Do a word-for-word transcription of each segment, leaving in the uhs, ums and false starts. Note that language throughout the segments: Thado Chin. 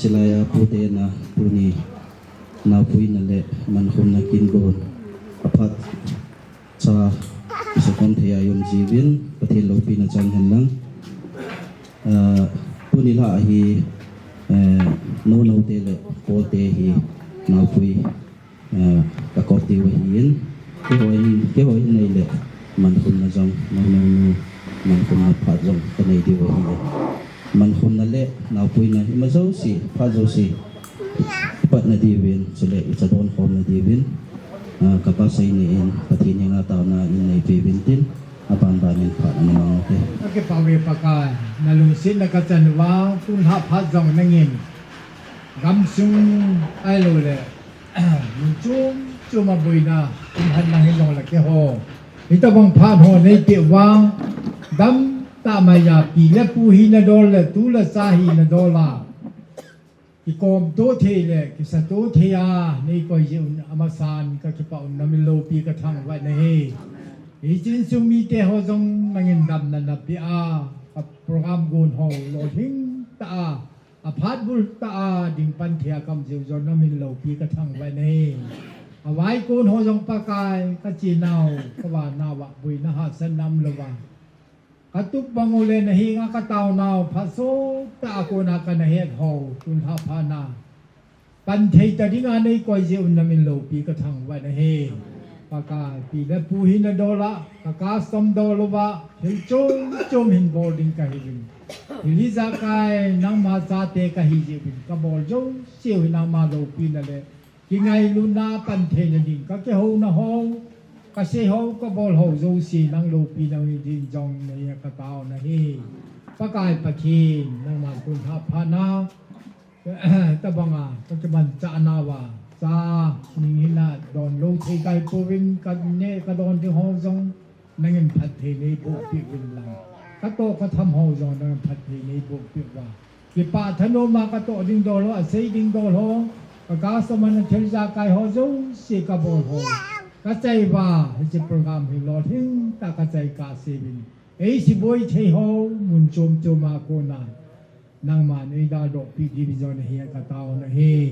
Chulaiya pute na tuni naopuina le mankhumna kin gon aphat cha sakhom thei a i um jiuvin Pathen loupina chang hen lang. Ah, tuni lah hi, eh, nono te le pute hi naopui, eh, ka kop diu ahin, keiho in, keiho in nei le mankhumna jong, nono nu, mankhumna phat jong ka nei diu ahin. Mankhumna le naopuina ima jouse, phat jouse, i patna diuvin, chule i chadon khomna diuvin, ah, ka pasal ni in, Pathen henga taona in neipeuvin tin, aban ban in phat ana mang ute. Ka kipah uve Pakai, na lungsetna ka chan uva, tun lhah phat jong nangin, gamsung ahilou le, mun chom chom a boina, kum khat nang hin jong la keiho. Hitabang phat ho neipeh uva, dam tah mai a pi le pu hina dol le, tu le cha hina dol a. Kikom to thei le, kisa to thei a, neikoi jeh un amasan ka kipah un na min loupi ka thangvah nahi. Hiche insung mite ho jong nangin damna napeh a, ka program gon ho lolhing tah a, aphat bul tah a, ding pan thei a ka um jeh u jong na min loupi ka thangvah nahi. Avai kon ho jong Pakai, ka chenau, ka vanau a, boina hahsatna umlou va. Ka tup bang u le na henga ka taonau, phat sot tah a kona ka na het ho, tun lhah phat na. Pan thei ta dinga neikoi jeh un na min loupi ka thangvah nahi. Pakai, pi le pu hina dol a, ka custom dol uva, thil chom chom hin bol ding ka hiuvin. Thil ijakai nangma chate ka hi jeh uvin, ka bol jouse u hi nangma loupina le kingailutna pan theina ding ka kihouna ho, ka sei ho, ka bol ho jouse nang loupina u hi ding jong nahi ka taona hi. Pakai Pathen, nangma tun lhah phat na, tabang a ka kimanchah nauva, cha ning hina don lou thei kai pouvin, ka neh ka don ding ho jong nangin phatthei neiboh peh uvin lang. Ka toh ka tham ho jong nangin phatthei neiboh peh uva. Kipah thanom a ka toh ding dol ho, asei ding dol ho, ka custom a thil ijakai ho jouse ka bol ho, ka chai uva, hiche program hi lolhing tah a ka chai kahse uvin. Ei suboi thei ho, mun chom chom a kona nangman eidaldoh peh diu jong nahi ka taona hi.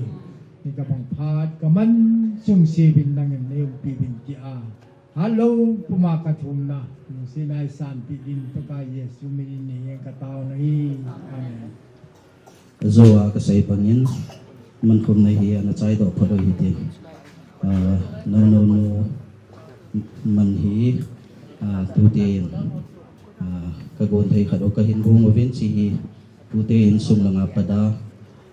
Hitabang phat ka man sung se uvin nangin nei umpi uvin tia, hatlou puma ka thumna, lungsetna i sanpeh ding Pakai Jesu min in nahi ka taona hi. Amen. Jou a ka sei bangin, mankhumna hi ana chaidoh phot u hite. Ah, nono nu man hi, ah, tute in, ah, ka gon thei khat u ka hin bung uvin, hiche hi tute insung langa pat a,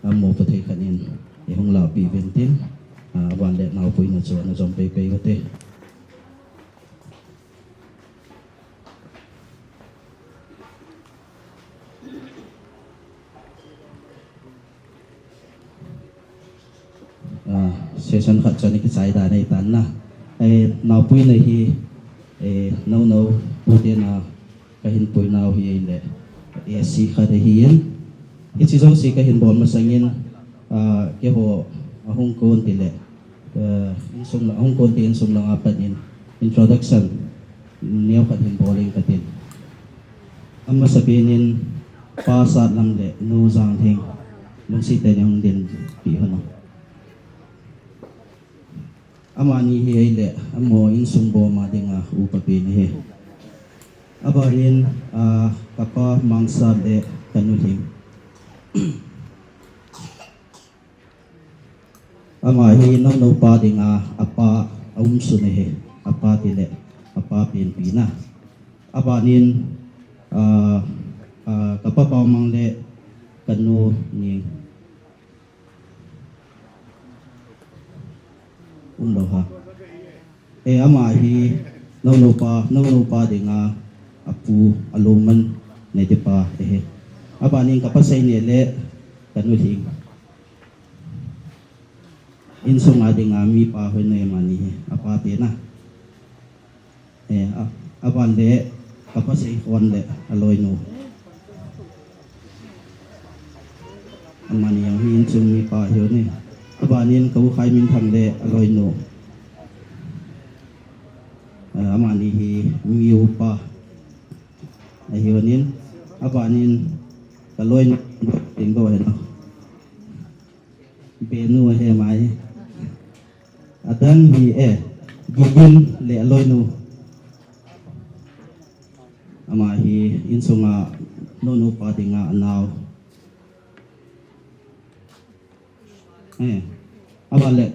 amu pa thei khat in, eihung lahpeh uvin tin, ah, aban le naopuina chu ana jom pei pei ute. Ah, session khat chu ana kichai dan ahitan na. Eh, naopuina hi, eh, nono, pute na, ka hin puinau hi ahile, eh, A C khat ahin. Hiche jouse ka hin bol masangin, ah, keiho ahung kon tile, eh, insung la, ahung kon ti insung langa pat in introduction neo khat hin bol ing katin. Amasapen in Pa Satlam le Nu Janglhing, lungset tah in hung dinpi hon o. Amani hi ahile, amaho insung bom a dinga upa pen ahi. Abanin, ah, kapa Mangsat le kanu Lhing. Ama hi nono pa dinga apa aumsun ahi, apa tile, apa penpi na. Abanin, ah, ah, kapa Paomang le kanu Ning. Umlou ha. Eh, ama hi, nono pa, nono pa dinga, apu, aloman, neite pa, eh. Abanin kapa Seine le, kanu Lhing. Insung a dinga mipa hoi nei amani hi, apa te na. Eh, a, aban le, kapa Seikhon le, aloinu. Amani jong hi insung mipa hiu ne. Abanin ka u Khaiminthang le, aloinu. Eh, amani hi miupa. Ahiunin, abanin, ka loinu, ding do hena. Nu ahi ama hi. Adang hi, eh, Gigin le aloinu. Ama hi insunga nunu pa dinga anao. Eh, aban le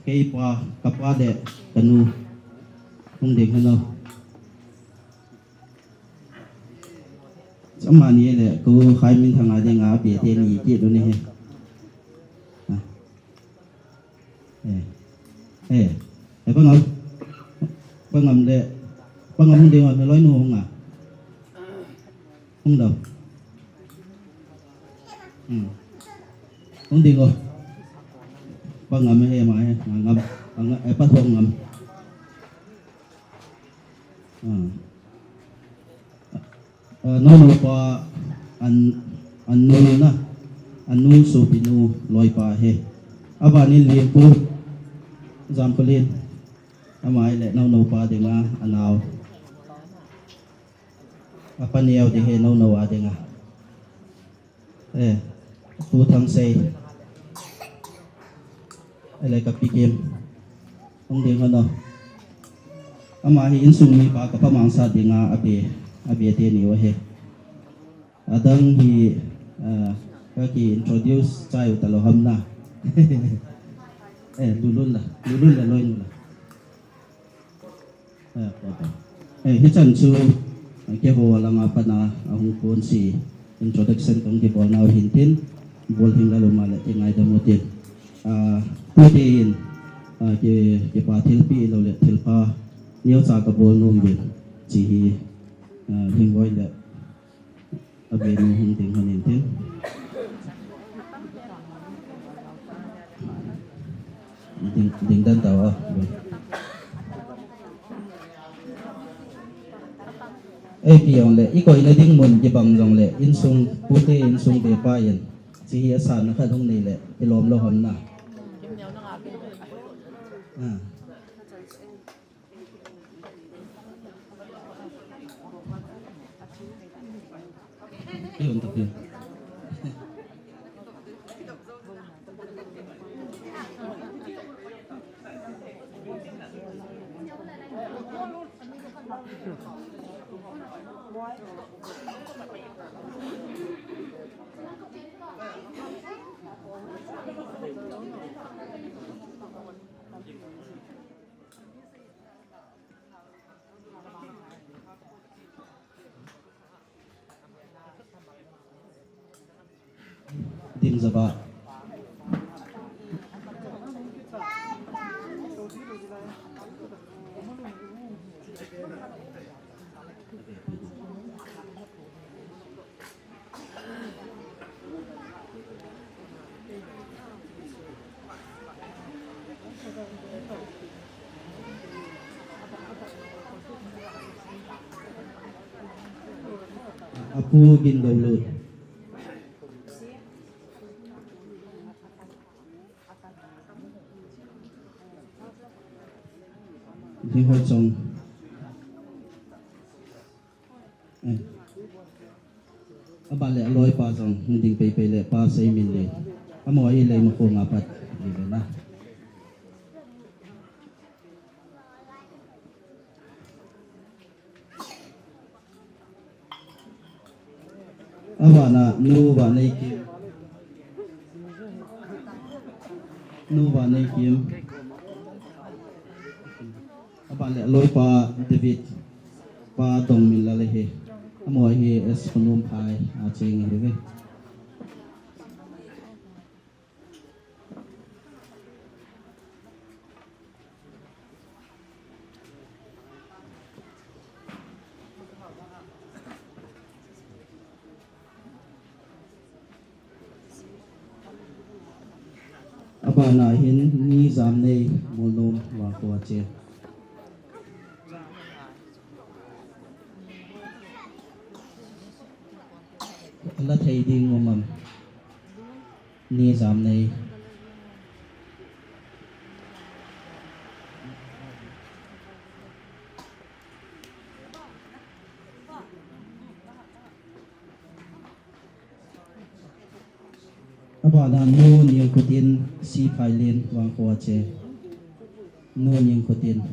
keipa, kapa le kanu. Hung ding hen o. Chama ni le ko khai min thanga dinga pe teni kit u ni he. Ah. Eh. Eh. Eh, pa ngam. Pa ngam le. Pa ngam hung ding o, aloinu hung a. Hung ding o. Hmm. Hung ding o. Pa ngam he ma he. Ngam. Pa ngam. Eh, pa thong ngam. Ah. Ah, nunu pa an, anu na, anu sopinu loipa he. Aban in Lianpu Jamkholin. Ama hi le nunu pa dinga anao. Apa neo ding he nunu a dinga. Eh, Pu Thangsei. Ele ka pikim. Hung ding hen o. Ama hi insung mipa kapa mangsa dinga abe, abe teni u ahi. Adang hi, ah, ka ki introduce chai u talou ham na. Eh, Lulun la, Lulun la loinu la. Eh, hichan chu, eh, keiho langa pat a, ahung kon si introduction kong kibol nau hin tin, bol hing lalo ma le kingaidam u tin. Ah, tute in, ah, ki, kipa thilpi lou le thilpha, neocha kabol nom uvin, chi hi, ah, Lhingvoi le Abenu hung ding hon in tin. Ding, ding dan tau a. Ei, pi jong le, i koina ding mun kibang jong le, insung, pute insung te pa in. Chi hi asan na khat hung nei le, i lom lou hon na. Ah. Dim jaba. Apu Gindoulut. Ding Hoi Chong. Eh. Aban le aloipa jong, hung ding peipei le Pa Seiminlen. Amaho hi Leimakhong a pat, hi ve na. Aban a Nu Vaneikim. Nu Vaneikim. Aban le aloipa David. Pa Dongminlal ahi. Amaho hi S Khunom Phai a cheng ahi ve. Aban a hin Ni Jamnei Molnom Vangkho a che. La thei ding um am. Ni Jamnei. Abana Nu Ningkhutin, Siphailin vangkho a che. Nu Ningkhutin.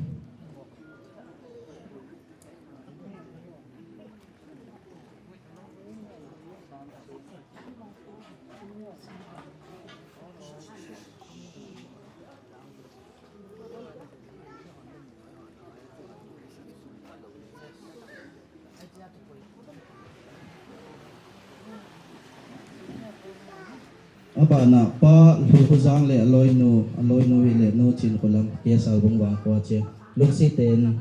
Abana Pa Lhukhojang le aloinu, aloinu hile Nu Chinkholam, K. Salbung vangkho a che. Lungset in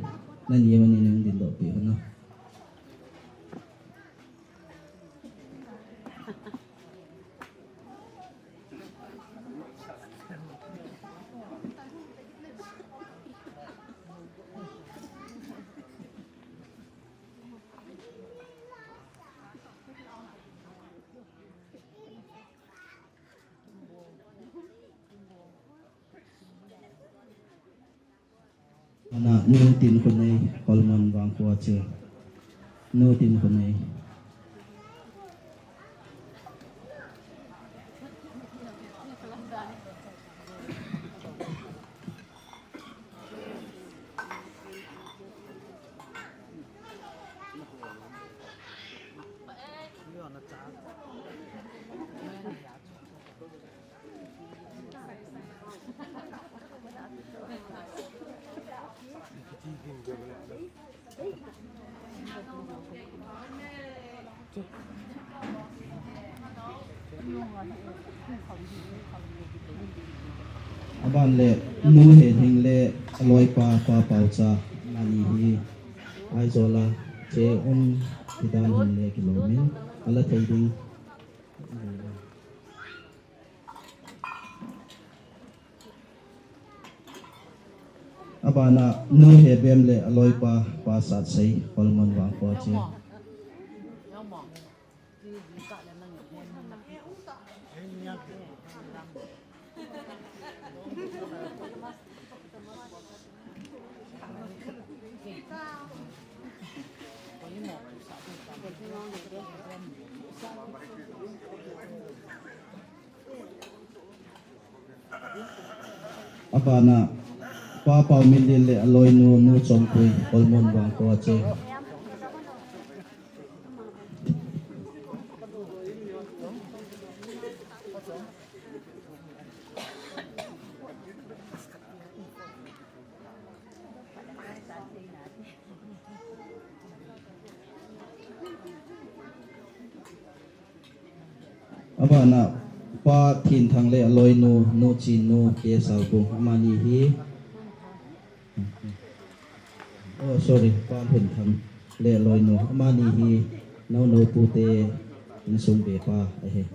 nani mani nung dingdoh pi hon a. Ana Nu Tinkhonei, Kholmon vangkho a che. Nu Tinkhonei. Aban le Nu Henhing le aloipa Pa Paocha, amani hi Aizawl a che um tidan hin le kilomin ala thei ding. Abana Nu Hebem le aloipa Pa Satsei, Kholmon vangkho a che. Abana Pa Paominlin le aloinu Nu Chongpui, Kholmon vangkho a che. Abana Pa Thinthang le aloinu Nu Chinnu, K. Salbung, amani hi, oh, sorry, Pa Thinthang le aloinu, amani hi Nounoupu te insung bepa ahi.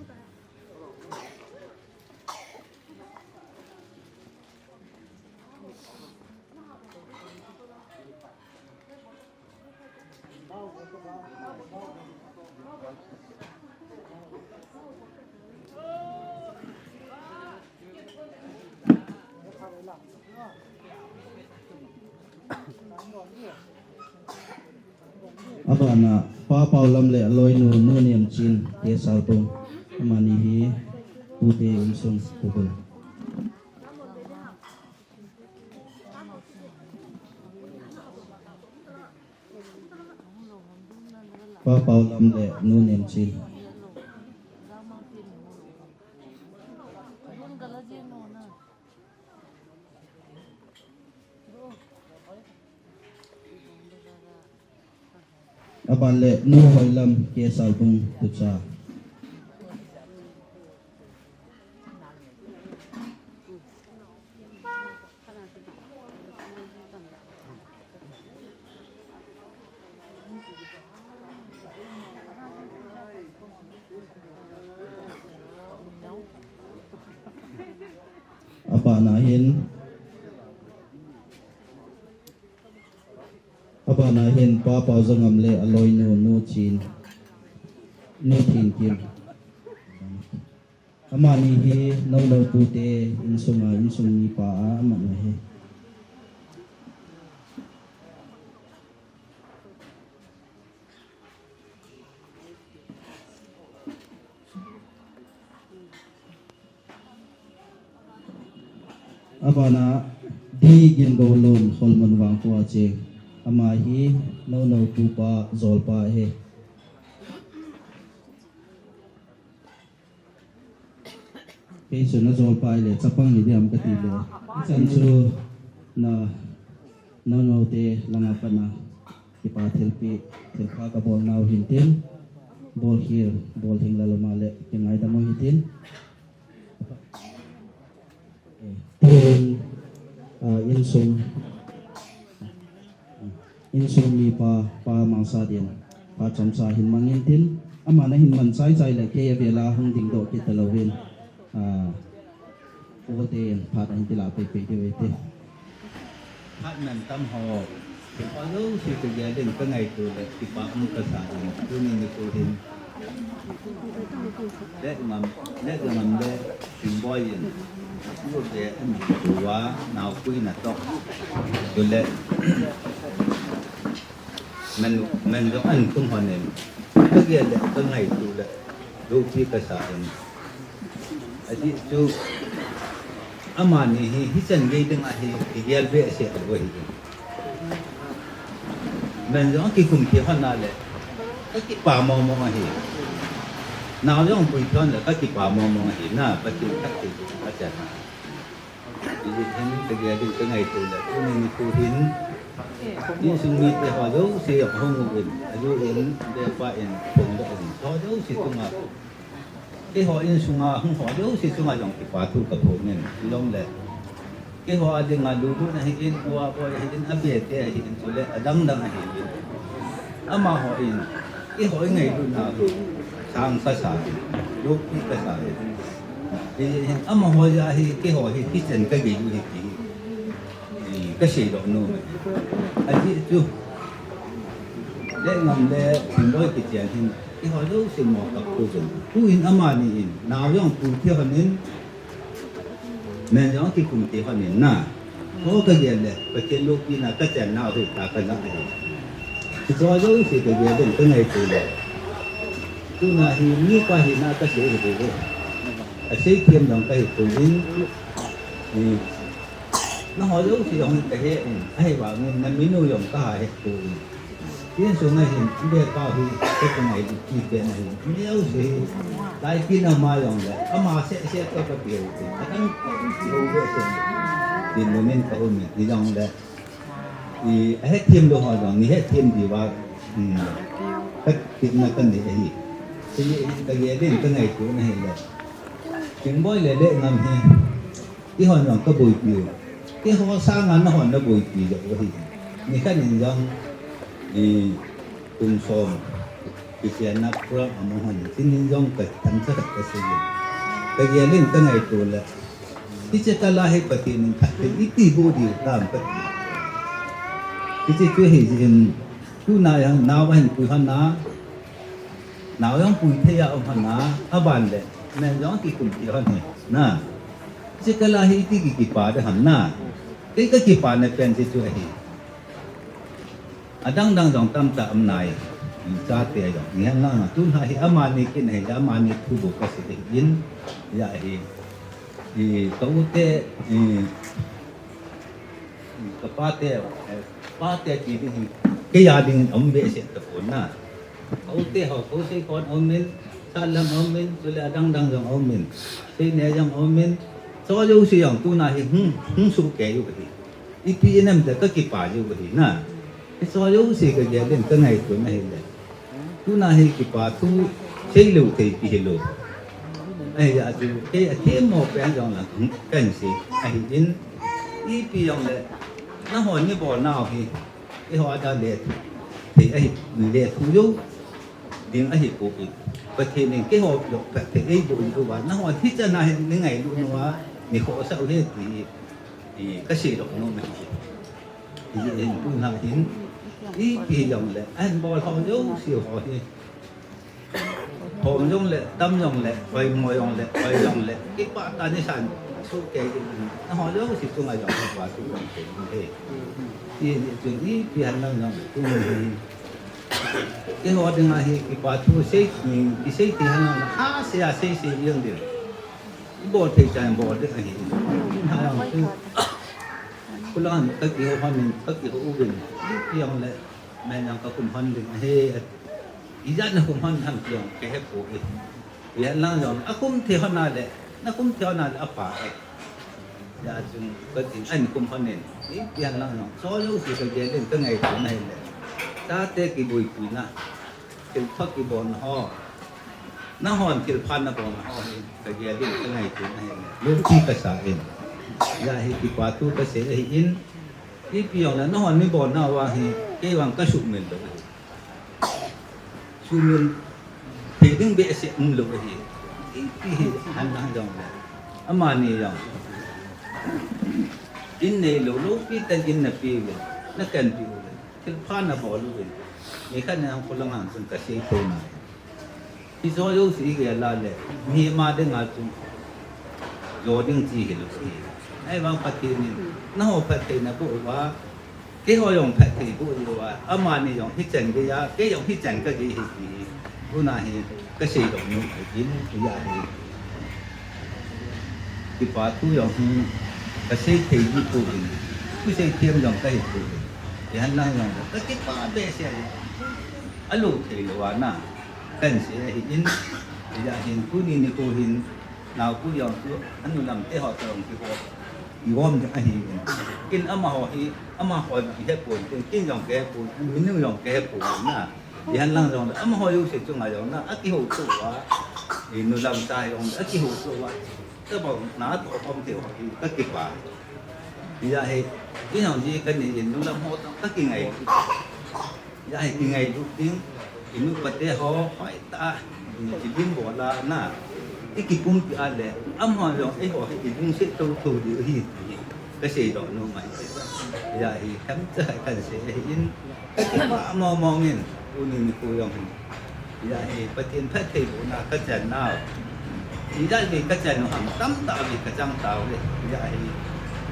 Abana Pa Paolam le aloinu Nu Nemchin, K. Salbung, amani hi tute insung kubul. Pa Paolam le Nu Nemchin. Aban le Nu Hoilam, K. Salbung, Tucha. Abana hin, abana hin Pa Paozangam le aloinu Nu Chin, Nu Thinkim. Amani hi Nounoupu te insunga insung mipa a aman ahi. Vana Digin Golun Holmun Vangkho a che. Ama hi Nono tupa Jolpa ahi. Kei chu na Jolpa ahile chapang hi diam kati le. Chan chu na Nono te langa pat na kipa thilpeh, thilpha kabol nau hin tin. Bol khel, bol hing la lama le kingaidam u hitin. Tin, ah, insung, insung mipa, Pa Mangsadin, Pa Chamsa hin mangin tin, ama na hin man chai chai le kei avela hung dingdoh kit talou hin, ah, pu te in phat ahin ti la pei pei diu ve te. Phat mantam ho, kei ho jouse kagel in kangaito le, kipa um kasa in, tuni nikho hin. Letngam, Letngam le Singboi in, pu te in tua, naopui natoh. Tule, man, man jong ahin kum hon in, kagel le, kangaito le, loupi kasa in. Ajeh chu, amani hi, hichan gei ding ahi, kigel behseh lou ahi. Man jong kikum thei hon a le, kakipa mong mong ahi. Nao jong pui thei hon le, kakipa mong mong ahi. Na, Pathen thah thei chu, kachan a. Hijeh hin, kagel in kangaito le, tuni nikho hin, insung mite ho jouse ahung uvin, aju in, bepa in, phongdoh in, ho jouse chunga. Keiho insunga hung ho jouse chunga jong kipa thu kaphong in, hilou le. Keiho a dinga lulutna ahin, u a boi ahin, abete ahin, chule adang dang ahin. Amaho in, keiho ingailutna, sang kasa in, loupi kasa in. Hi, hi, amaho jeh a hi, keiho hi, hichan kagei u hi ti hi. Hi, kasei doh nom e. Ajeh chu. Letngam le Singboi kichen hin, keiho jouse mo kap uvin. Tuin amani in, nao jong pui thei hon in, man jong kikum thei hon in na. Ho kagel le, Pathen loupina kachan nau hi ta kalah ahi. Hicheho jouse kagel in kangaito le. Tuna hi, mipa hina kasei ahi. Aseithem jong kahipoi in, hi, Nangho jouse jong kahe in, ahivangin naminu jong kahet poi. Insunga hin, bepa hi, kakingai ti pen ahi. Mi jouse hi, lai pi na ma jong le, ama seh seh toh kape u te. Adang kaum ti ho ve seh. Tin nomin kaum in, hijongle. I, ahethem lou ho jong, nei hethem diuva, um, katepna kanei ahi. Hijeh hin kagel in kangaito na ahile. Singboi le Letngam hi. Eihon jong kaboipi u. Keiho sanga nahon naboipi jeh u ahi. Nikhat in jong, i, kum som, kichenna program amahon, chuin jong kathansa khat kasei in. Kagel in kangaito le. Hiche kala hi Pathen in phatthei iti boh diu tam kati. Hiche chu hi jin, tuna jong nao ahin pui hon a, nao jong pui thei a um hon a, aban le, man jong kikum thei hon hi, na. Hiche kala hi iti ki kipa ding ham na. Kei kakipana pen hiche chu ahi. Adang dang jong tamtah um nai. Chate jong. Ngen lang na. Tun ha hi amani kin ahi, amani thu bou kasei in. Hijeh hin. I, ka u te, i, ka pa te, eh, pa te ti ding hi. Kei a ding um behseh tapon na. Ka u te ho, ka u Seikhon um in, Salam um in, chule adang dang jong um in. Seine jong um in. Hicheho jouse jong tuna hi hung, hung soh kei u ahi. Ipi inam te kakipa jeh u ahi na. Hicheho jouse kagel in kangaito na ahile. Tuna hi kipa thu seilou thei pi hilou. Ahijeh chu kei athemmo pen jong lang kahin sei ahin. Ipi jongle. Nahon neibolnau hi. Eiho a dan le thei ahi, le thu jou ding ahipoi. Pathen in keiho joh phatthei eiboh uva, nahon hichan a hin neingailut uva, neikhohsah u ahi ti hi, i, kasei doh nom e. Hijeh hin tuna hin, ipi jongle, ahin bol ho jouse ho hi. Hom jongle, tam jongle, hoimo jongle, hoi jongle, kipah tah in neisan soh kei in, nangho jouse chunga jong kipathu kahin sei e. Ti ni chun ipi ham lang jong, tuni hin. Keiho dinga hi kipathu sei, kisei ti ham lang, ha sei a sei sei jeng ding. Ibol thei chan bol ding ahi. Ha jong chu. Kulang ka kihou hon in, ka kihou uvin, ipi jong le, men jong ka kum hon ding ahi, ijat na kum hon ham ti jong ka hepoi. Ijat lang jong, a kum thei hon a le, na kum thei hon a le, a pha e. Ijat chung ka tin, an kum hon in, ipi jong lang jong, so jouse ka gel in, ka ngaito na hi le. Chate kiboipi na. Thil pha kibol na ho. Nahon thil pha nabol na ho hi, ka gel in ka ngaito na hi le. Loupi ka sa in. Ijat hi kipa thu ka sei ahi in. Ipi jong le nahon mi bol na uva hi, kei vang ka sumil lou ahi. Sumil thei ding behseh umlou ahi. Ipi hi han lang jong le. Amani jong. In neilou, loupi tah in na pe uvin. Na kanpi uvin. Thil pha nabol uvin. Nikhat na jong khulang ang chun ka sei thei nai. Hiche jouse igel a le, mi ama dinga chu jo ding chi hilou ahi. Ahivang Pathen in, nangho phatthei naboh uva, keiho jong phatthei boh uva, amani jong hichan gei a, kei jong hichan kagei ahi ti hi. Tuna hi kasei doh nom ahin, hijeh a hi. Kipa thu jong hi kasei thei ji poi, thusei them jong kahi poi. Hihen lang jong kakipah behseh ahi. Alou thei lou a na. Kahin sei ahin, hijeh a hin tuni nikho hin, naopu jong chu, anu lam te ho toh jong kihou, kigom ding ahin. Ken amaho hi, amaho jong ihet pon, ken jong kahe pon, minu jong kahe pon na. Hihen lang jong, amaho jouse chunga jong na, akihoutoh uva, inu lam cha jong, akihoutoh uva. Tabang natoh khom thei ho hi, kakipah. Hijeh a hi, ken jong ji kanei in, nu lam ho toh, kakingai. Hijeh a hi kingailut ding, inu pate ho, hoitah a, ilim bol a na, ikikumpi a le, amaho jong, eiho hi, ilungset thotho diu ahi, kasei doh nom ahi. Hijeh a hi, themcha kahin sei ahin, kakipah mong mong in, tuni nikho jong hin. Hijeh a hi Pathen phattheibohna kachan nau. Hijeh a hi kachan u ham tamtah vei kachang tauve. Hijeh a hi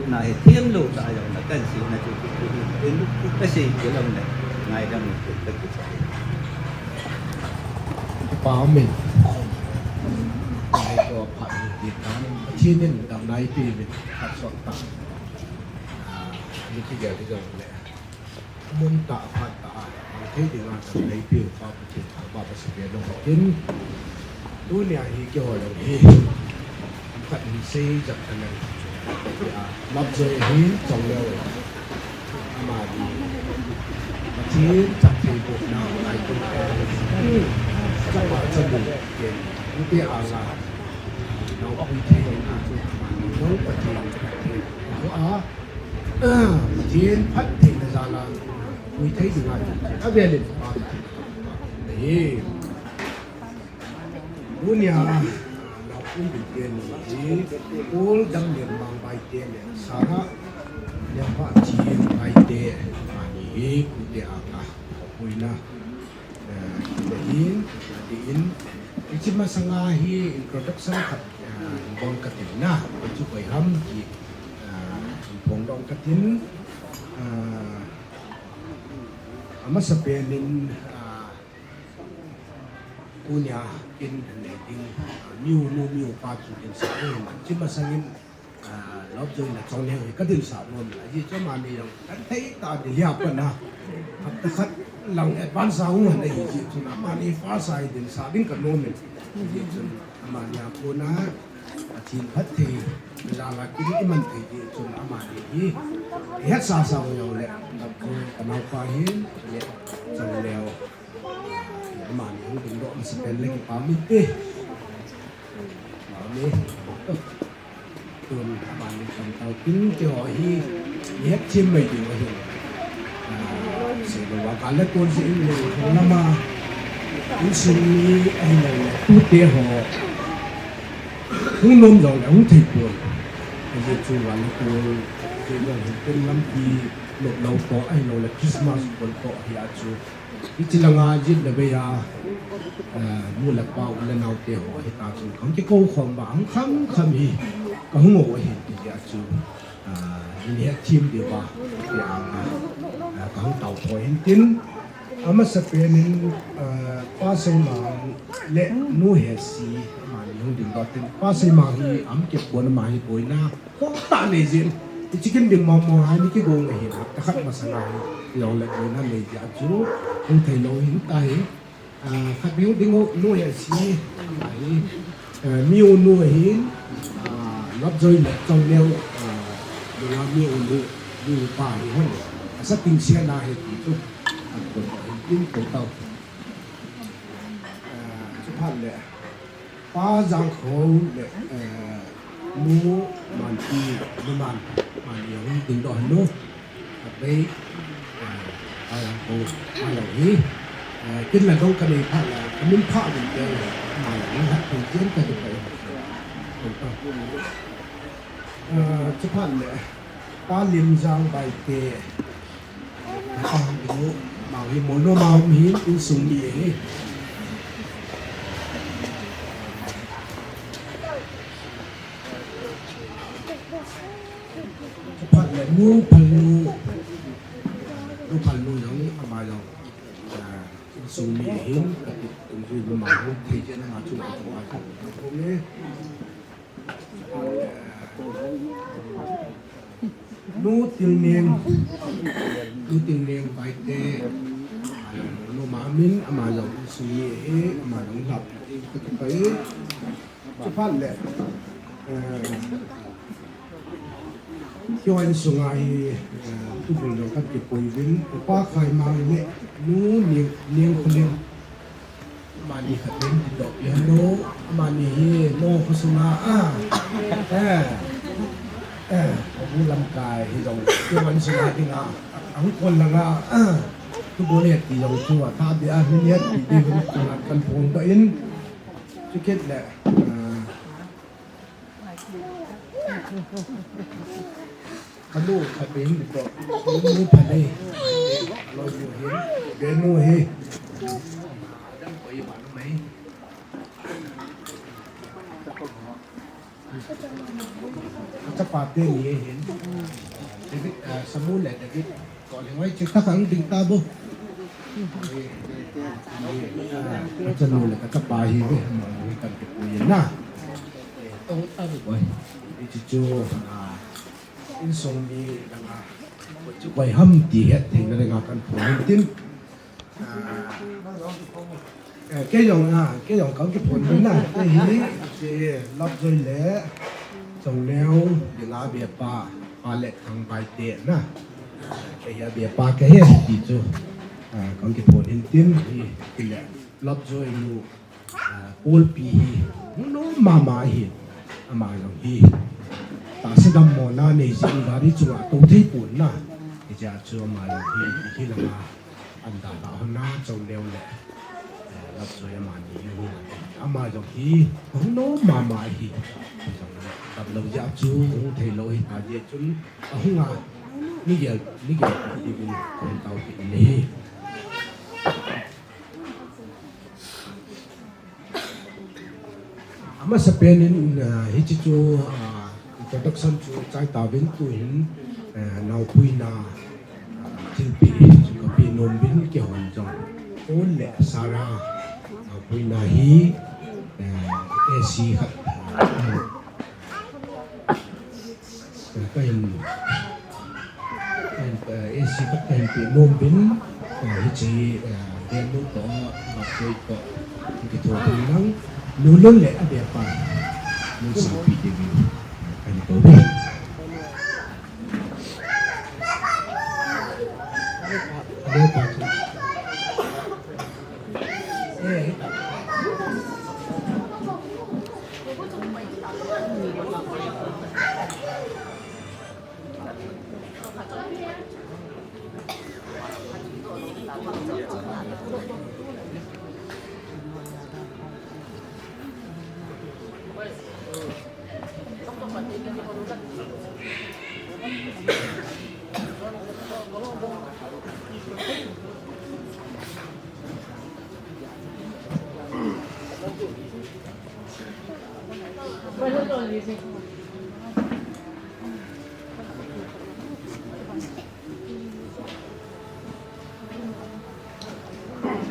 tuna hi themlou tah jong na kahin seina chu chu hi. Ken kasei kit lou le ngaidam u kit kakipah e. Kipah um e. Ai ko phat u kit tan. Pathen in damna eipe uvin. Phat sot tan. Ah, ni kigel ding jong le. Mun tah, phat tah a, hung thei dinga damna eipeu Pa Pathen thangvah masa pen uvin. Tunia hi keiho jong hi, khat hin sei jep ta leng. Tia, Lopjoi ahin, Chongleo. Amani. Pathen phattheibohna, ngaito pen. Chapa chanu pen. Ute anga. Nau pui thei na chu amani. Nau Pathen phatthei. Nau a. Pathen phattheina jal a, pui thei dinga, avel in Pa Pathen ahi. Tunia, nau pui ding pen hi, Paul Danglen Mangbai te le, Sarah Lempa Chin Bai te, amani hi, pute anga, puina. Eh, ahin, ahin, hiche masanga hi introduction khat, eh, bol katin na, hichu koi ham ti, eh, phongdoh katin, eh, amasapen in, eh, tunia kin nei ding, eh, miu nu miu pa chu kin sa in, hiche masangin, Ah, Lopjoi le Chongleo hi kadin sa nom e. Ajeh chu amani jong kan thei ta di lia pa na. Hapta khat lang advance a hung han ahi jeh chun amani first a hi din sa ding ka nom e. Ajeh chun amani a kona Pathen phatthei jal a kin iman thei jeh chun amani hi ihet sa sa u jong le Lopjoi ka naopa hin le Chongleo. Amani hung dingdoh masapen le kipah um e. Amen. Tun, aban ni kan tao tin, keiho hi, ihet thim mai diu ahi. Ah, seilou va, kal le tun si in le, hung lama, insung mi, ahilou le, tute ho. Hung nom jong le, hung thei pon. Ajeh chu kal le tun, kei jong hin tun lampi, nop lou toh, ahilou le, Christmas, pon toh, hi a chu. Hiche langa jin le vei a, eh, nu le pa u le nao te ho, hita chun kahung kikou khom uva, hung kham kham hi, kahung ou ahin ti jeh a chu, eh, in het thim diu va, ti a, eh, kahung tao thou ahin tin, amasapen in, eh, Pa Seimang le Nu Hesi, amani hung ding doh tin, Pa Seimang hi, aum kit pon ama hi boina, Kong ta nei jin. Hiche kin ding mong mong a hi, mi kigong ahi, hapta khat masang a hi, jong le boina nei jeh a chu, hung thei lou hin ta hi. Ah, khat ding ding u, nu hi asi, ahi, ah, mi u nu ahin, ah, Lapjoi le Chongneo, ah, dinga mi u nu, mi u pa hi hon. Asa ting sia na hi ti chu, an ko hin tin ko tau. Ah, chu phat le. Pa Jangkhou le, eh, Nu Manpi, Nu Man, Mani jong ding doh nu. Abei, eh, Pa Jangkhou, Pa Jangkhou hi, eh, kin la dong ka nei phat la, ka min pha min te le, Ma Jangkhou hat tu jen ka tu ka. Eh, chu phat le, Pa Limjang Baite, Ka hung ding u, amau hi, Molnom a um hin, insung mi ahi. Chuphat le Nu Phalnu, Nu Phalnu jong, ama jong, ah, insung mi ahin, ka ti, insung mi ama jong, thei chen ama chu, ama chu, Nu Tilneng, Nu Tilneng Baite, ama jong Molnom a um in, ama jong insung mi ahi, ama jong lhap ding kati pai. Chuphat le, eh, keiho insung a hi, eh, tubul jong kan kipui uvin, Upa Khaimang le Nu Neng, Nengkholeng. Amani khat in ti doh peh u, amani hi, no, kho sunga, ah, eh, eh, bu lamkai hi jong, keiho insung a dinga, ahung kon langa, ah, tubul het ti jong chu, atha beh a, min het ti ding, kan phongdoh in, chukit le, ah, Kanu khat in ko, nu pha nei. Loi nu hi, be nu hi. Kachapa teni hin. David, ah, Samuel le David. Ko le ngoi chik ta kang ding ta bu. Ah, kachanu le kachapa hi ve. Mo ni kan te pu yin na. Tong ta bu koi. Hiche chu, ah, insung mi langa, koi chu koi ham ti het theina dinga kan phon in tin. Ah, eh, kei jong, ah, kei jong kan kiphon in na. Kei hi, kei Lapjoi le Chongneo dinga be pa, Pa Letthang Baite na. Kei hi a be pa kei hi ti chu, ah, kan kiphon in tin hi, kei le Lapjoi nu. Ah, Paul Pi hi, hung nom mama hi, ama jong hi. Tahsa dammona nei jing gari chunga tou thei pon na. Hiche a chu ama jong hi, hi langa, an dalha hon na, Chongneo le, eh, Lapjoi amani hi, ama jong hi, hung nom mama hi. Jong dam lou jeh a chu, hung thei lou hi ta jeh chun, ahung a, ni gel, ni gel, ni gel, hung tao kit in ahi. Amasapen in, ah, hiche chu, ah, introduction chu chai tauvin tuhin, ah, naopuina, ah, thilpeh chu kapeh nom uvin keihon jong. Paul le Sarah, naopuina hi, ah, A C khat, ah, Kahin, kahin, eh, A C khat kahin pe nom uvin, eh, hiche, eh, Benu toh, Baptoi toh, kitho uvin lang, Nu Lun le a be pa, Nu Sangpi Devi, kahin tou uvin. A be pa chu. Eh,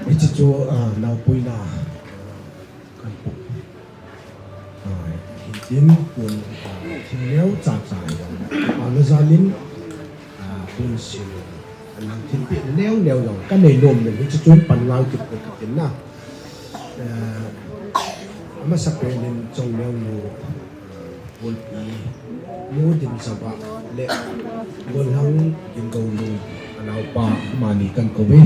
Hiche chu, ah, naopuina, ah, kan pu. Ah, hi Tin pun, ah, thil neo cha cha jong, ah, na jalin, ah, pun sin, ah, lang thil pi neo neo jong, ka nei lom le, hichu chun pan ngal kit ka tin na. Ah, amasa pen in Chongneo nu, ah, Bulpi, nu Dimchava le, Golhang Gimdoulun, anaopa, amani kan kou ve.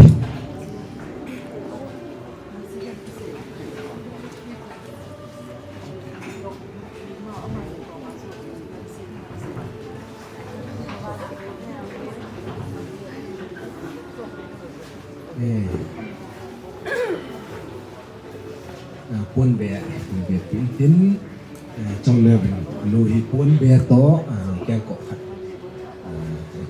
Eh. Ah, pon be, pon be tin tin, eh, Chongneo nu hi pon be toh, ah, keng ko khat. Ah,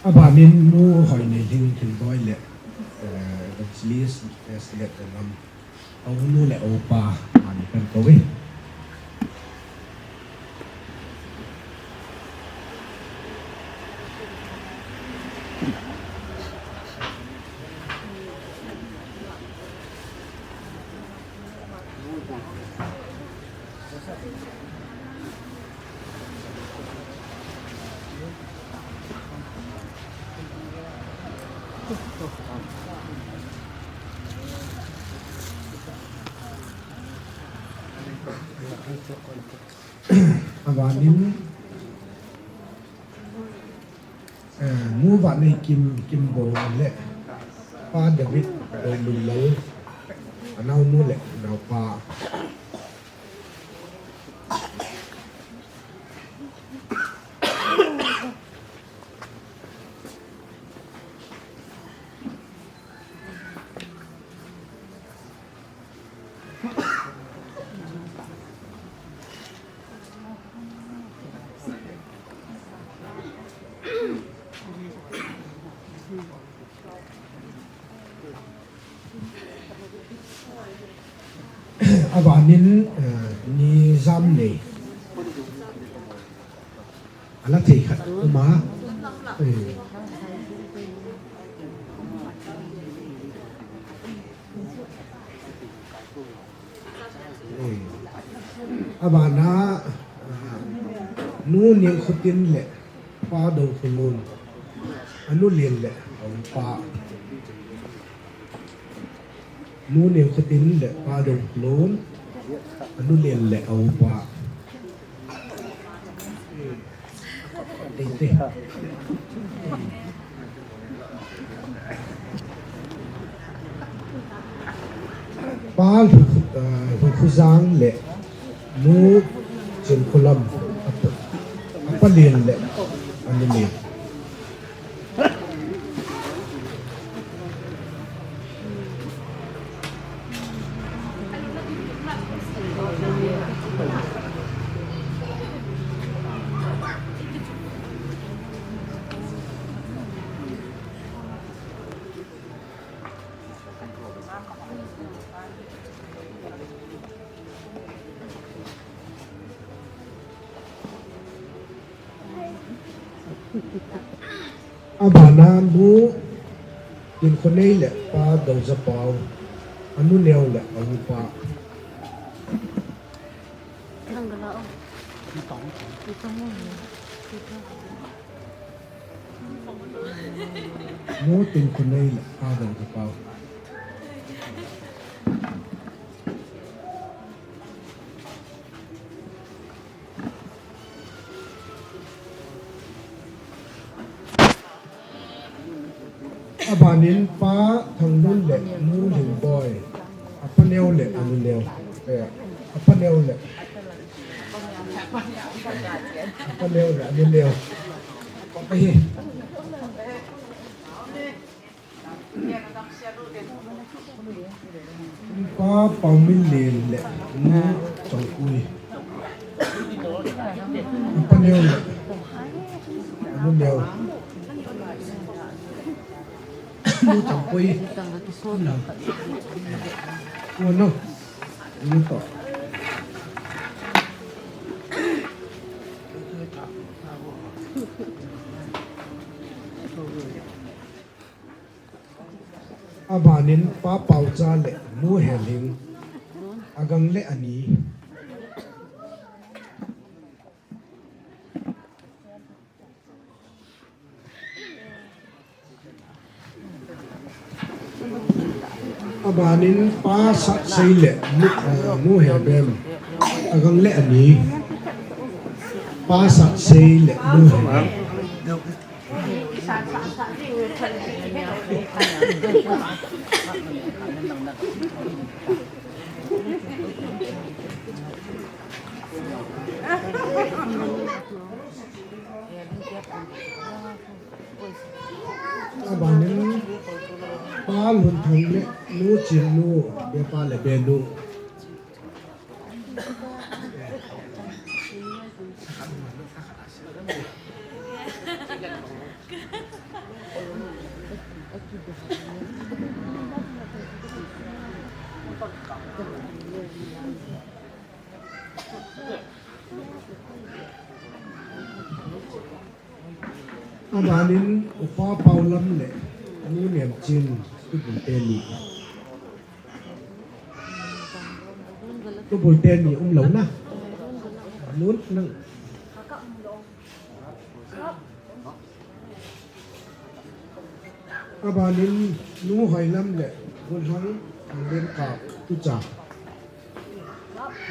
Abanin Nu Hoinei Lhing, Lhingboi le, eh, Evangelist S. Letnam, a unu le a upa, amani kan kou ve. Abanin, eh, Nu Vaneikim, Kimboi le Pa David Dollunglal, anaonu le anaopa. Abanin, eh, Ni Jamnei. Ala thei khat uma. Eh. Eh. Abana, ah, Nu Nengkhotin le Pa Doukholun. Anu Len le a upa. Nu Nengkhotin le Pa Doukholun, anu Len le a upa. Pa Lhu-, eh, Lhukhojang le Nu Chinkholam, apa, apa Len le anu Len. Abana Nu Tinkhonei le Pa Doujapau, anu neo le a upa. Nu Tinkhonei le Pa Doujapau. Abanin Pa Thanglun le Nu Lhingboi, apa neo le anu neo, eh, apa neo le, apa neo le anu neo. Eh. Pa Paominlen le Nu Chongpui. Pa Neo le Nu Neo. Nu Chongpui. Nu Neo. Nu to. Abanin Pa Paocha le Nu Helhing, agang le ani. Abanin Pa Satsei le Nu, eh, Nu Hebem, agang le ani. Pa Satsei le Nu Hebem. Abanin Pa Lunthang le Nu Chinnu, Bepa le Benu. Abanin Upa Paolam le Nu Nemchin, Tubul teni. Tubul teni umlou na. Nun nang. Abanin Nu Hoilam le Golhang Thanglenkap, tucha.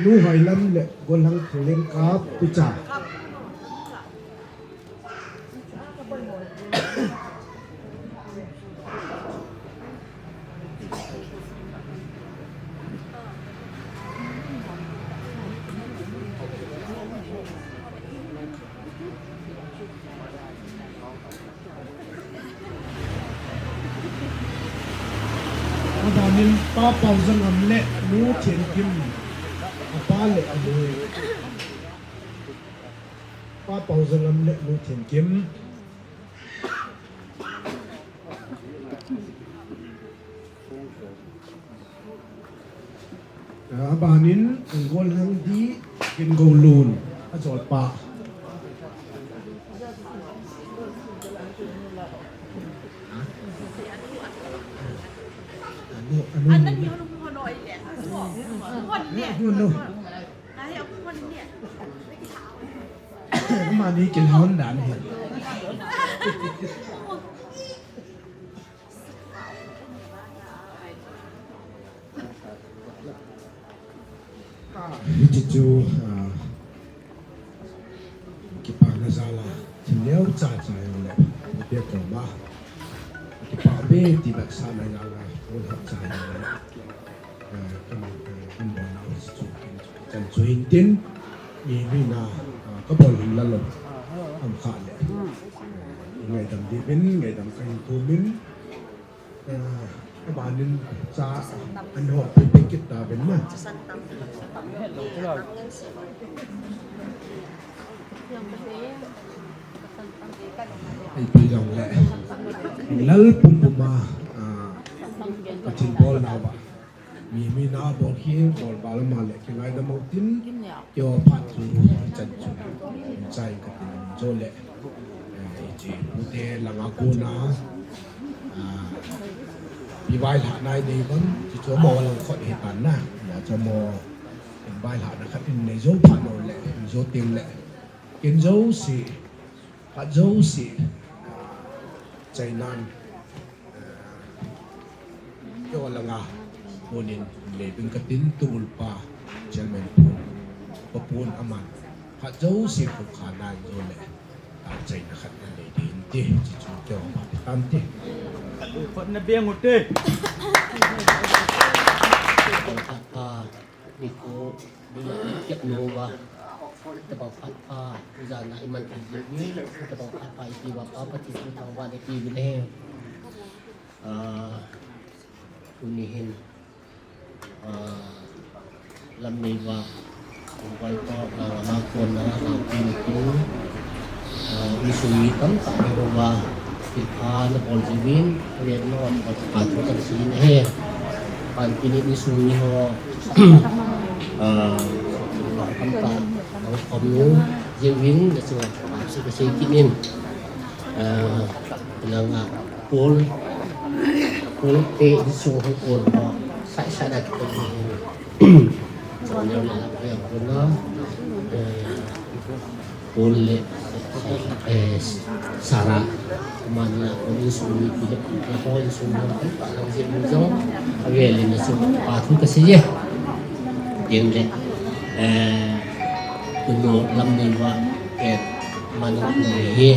Nu Hoilam le Golhang Thanglenkap, tucha. Abanin Pa Paozangam le Nu Thienkim, apa le anu. Pa Paozangam le Nu Thienkim. Abanin Golhang Di Kin Golun, ajolpa. Anu, anu, anu. Anu, anu. Amani kilhon dan hi. Hiche chu, ah, kipana jal a, thil neocha cha jong le, na pia koma, kipa be ti bak sa na jal a, un hap cha jong le, ah, kan, ah, kan bol na hiche chu, chan chu hin tin, mi, mi na, ah, ka bol hin la lo, am kha le, ah, ngaidam di bin, ngaidam ka hin thu min, Abanin cha an ho pe pe kit ta ben na. Ei pi long le. Lal pum pum a, ah, Pathen bol na ba. Mi, mi na bol khi, bol bal ma le, kingaidam u tin, keiho phat chu, chan chu, chai ka tin, jo le, eh, hiche, pute langa kona, ah, pi vai lha nai nei bang, hiche chu mo lang khot hi tan na, ya chu mo, vai lha na khat in nei jo phat no le, jo ting le, kin jo si, Khat jouse, ah, chainan, ah, keiho langa, punin, le ding katin, Tubul pa, Chairman pu, pa pun aman, khat jouse, pu kha nai jo le, ah, chaina khat na le ding ti, chi chu keiho pa tan ti. Khat na beng u te. Khat pa. Nikho, ni kiap nova. Tabang phat pha, jana iman ijiu. Tabang phat pha ipi va pa pati tu thang va de pi le. Ah, tuni hin, ah, Lamneiva, Kongkai to, ah, Langkon na, Langpin tu, ah, insung mi tamtah ni ho va, thilpha nabol jeh uvin, len no, pa tu kan sin he. Pan pini insung mi ho, ah, tamtah, ang kom nu, jeh uvin, na singa, pa si ka sei kit in. Ah, langa, Paul, Paul te insung ho Paul ho, sai sai da kita ni. Chonyo le la ya Paul na, eh, Paul le, eh, Sarah, man na Paul insung ni Philip, na Paul insung ni Paul, pa lang jin jong, ave le na su, pa thu ka sei ye. Tin le, eh, Tunu Lamneiva, eh, Manu hi,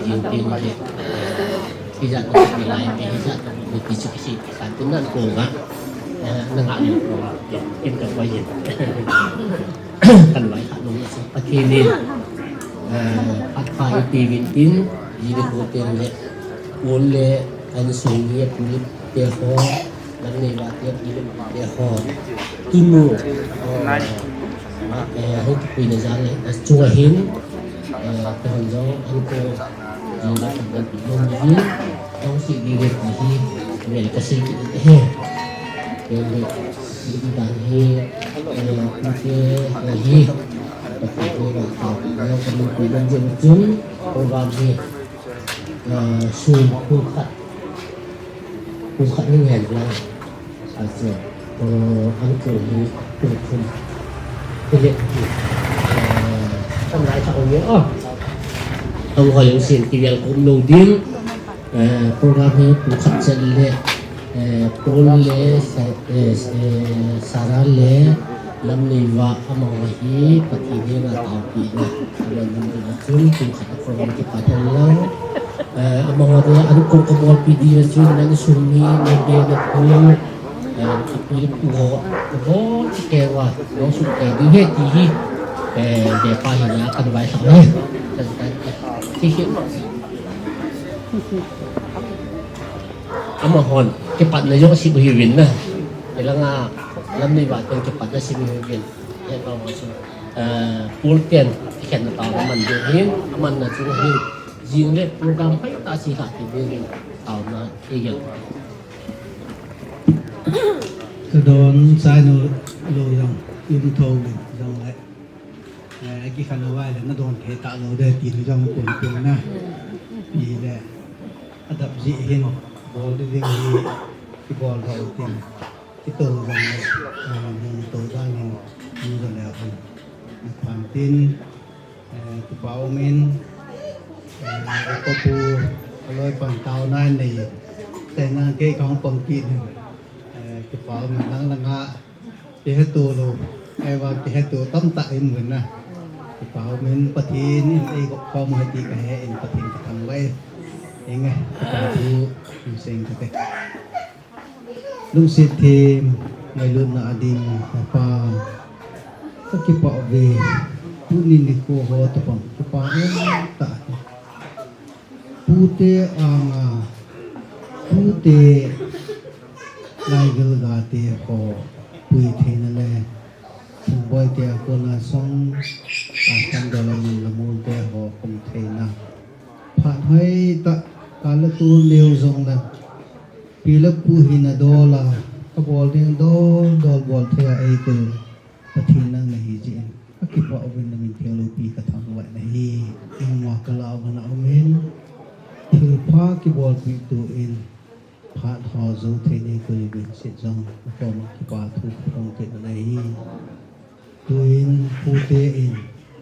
jing tin hi, eh, hijat ko ni lai, eh, hijat ko ni kichu kichu, kan tin nan ko nga, eh, na nga ni ko, eh, tin ka ko yin. Kan lai ka nung sa Pathen in, eh, phat pha iti vin tin, jing ko tin le, un le, an sung ye, puli te ho, Lamneiva te, Philip te ho. Tunu, eh, eh, hung kipuina jal le, eh, chunga hin, eh, kahon jong, an ko, jing le, eh, nom hin, jong si di le, hi, vel ka sei kit he. Vel le, si di dan hi, eh, kute, eh, hi, kute, eh, ka, ka, ka, ka, ka, ka, program hi, eh, sum, kum khat. Kum khat ni ngen lang. Achu, eh, an ko ni kum thum. Kile, eh, tam lai tha ong ye, oh. Tong hoi ong sin ki vel kum lo ding. Eh, program hi kum khat chen le, eh, Paul le, Sa-, eh, eh, Sarah le, Lamneiva amaho hi, Pathen henga taopina. Aman kum khat a program kipat hen lang. Eh, amaho te, an kong kabolpi diu chun, nang sum ni, nang be na ko, eh, kapi pu ho, kabol kei uva, nang sum kei diu he ti hi, eh, be pa hi na kan vai sa. Kan, kan, kan. Ti hi. Amahon, kipatna jong si bu hi vin na. Ilanga, Lamneiva ten kipatna si bu hi vin. He pa ho su. Eh, Paul ten, kikhen na tao na man diu hin, aman na chu hin. Jing le program pai ta si ha ti ve le tao na e gel. Ka don sai no lo jong, um tho jong le. Eh, ki khan lo vai le na don thei ta lo de ti ni jong kun kun na. Pi le. Adap ji hin bol de ding hi ki bol ho tin. Ki to jong le. Eh, ni to jong ni. Ni jong le hin. Ni phan tin. Eh, kipa umin, eh, ka pu, ka loi pan tao nai nei, te na kei ka hong pang kit ni. Eh, kipa umin lang lang a, kihetu lo, eh, va kihetu tamtah in mun na. Kipa umin Pathen in ei ko khom hai ti ka he in Pathen ka thangvah e. Eng e, kipa thu, in seng ka te. Lungset them, ngailutna a dim, Hepa. Ka kipah uve, tuni nikho ho tobang, kipah umtah hi. Tute anga, tute laigil gate ho, pui theina le, Phungboi te a kona song, a kan dola min lamul te ho, kum theina. Phat hoitah, ka la tu neo jong le, Pi le pu hina dol a, ka bol ding dol dol bol thei a ei koi. Pathen nang nahi jeh in, ka kipah uvin na min theng loupi ka thangvah nahi. Nangma ka lah uva na um in, thilpha kibolpi tu in, phat ho jou thei nei koi uvin seh jong, na koma kipa thu ka phong kit nahi. Tuin pute in,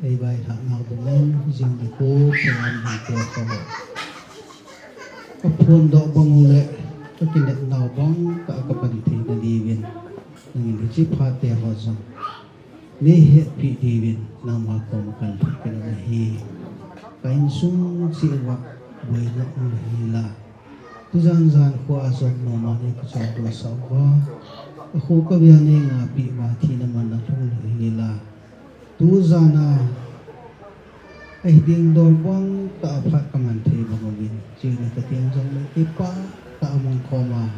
ei vaihah nau bangin, jing nikho, program ding te kho. Ka phondoh bang u le, ka kinep nau bang, ka, ka pan thei na diuvin. Nangin hiche phat te ho jong. Nei hetpi diuvin, nangma koma kan thum kit nahi. Ka insung cheh uva, boina um nahi la. Tujan jan kho a jong mama ni ka chon doh sah uva. Ka kho ka veng nei ngapi uva thina man a lhung lou hi la. Tujan a, ahi ding dol bang tah a phat ka man thei bang uvin. China ka tiang jong le kipah ta Amang khoma,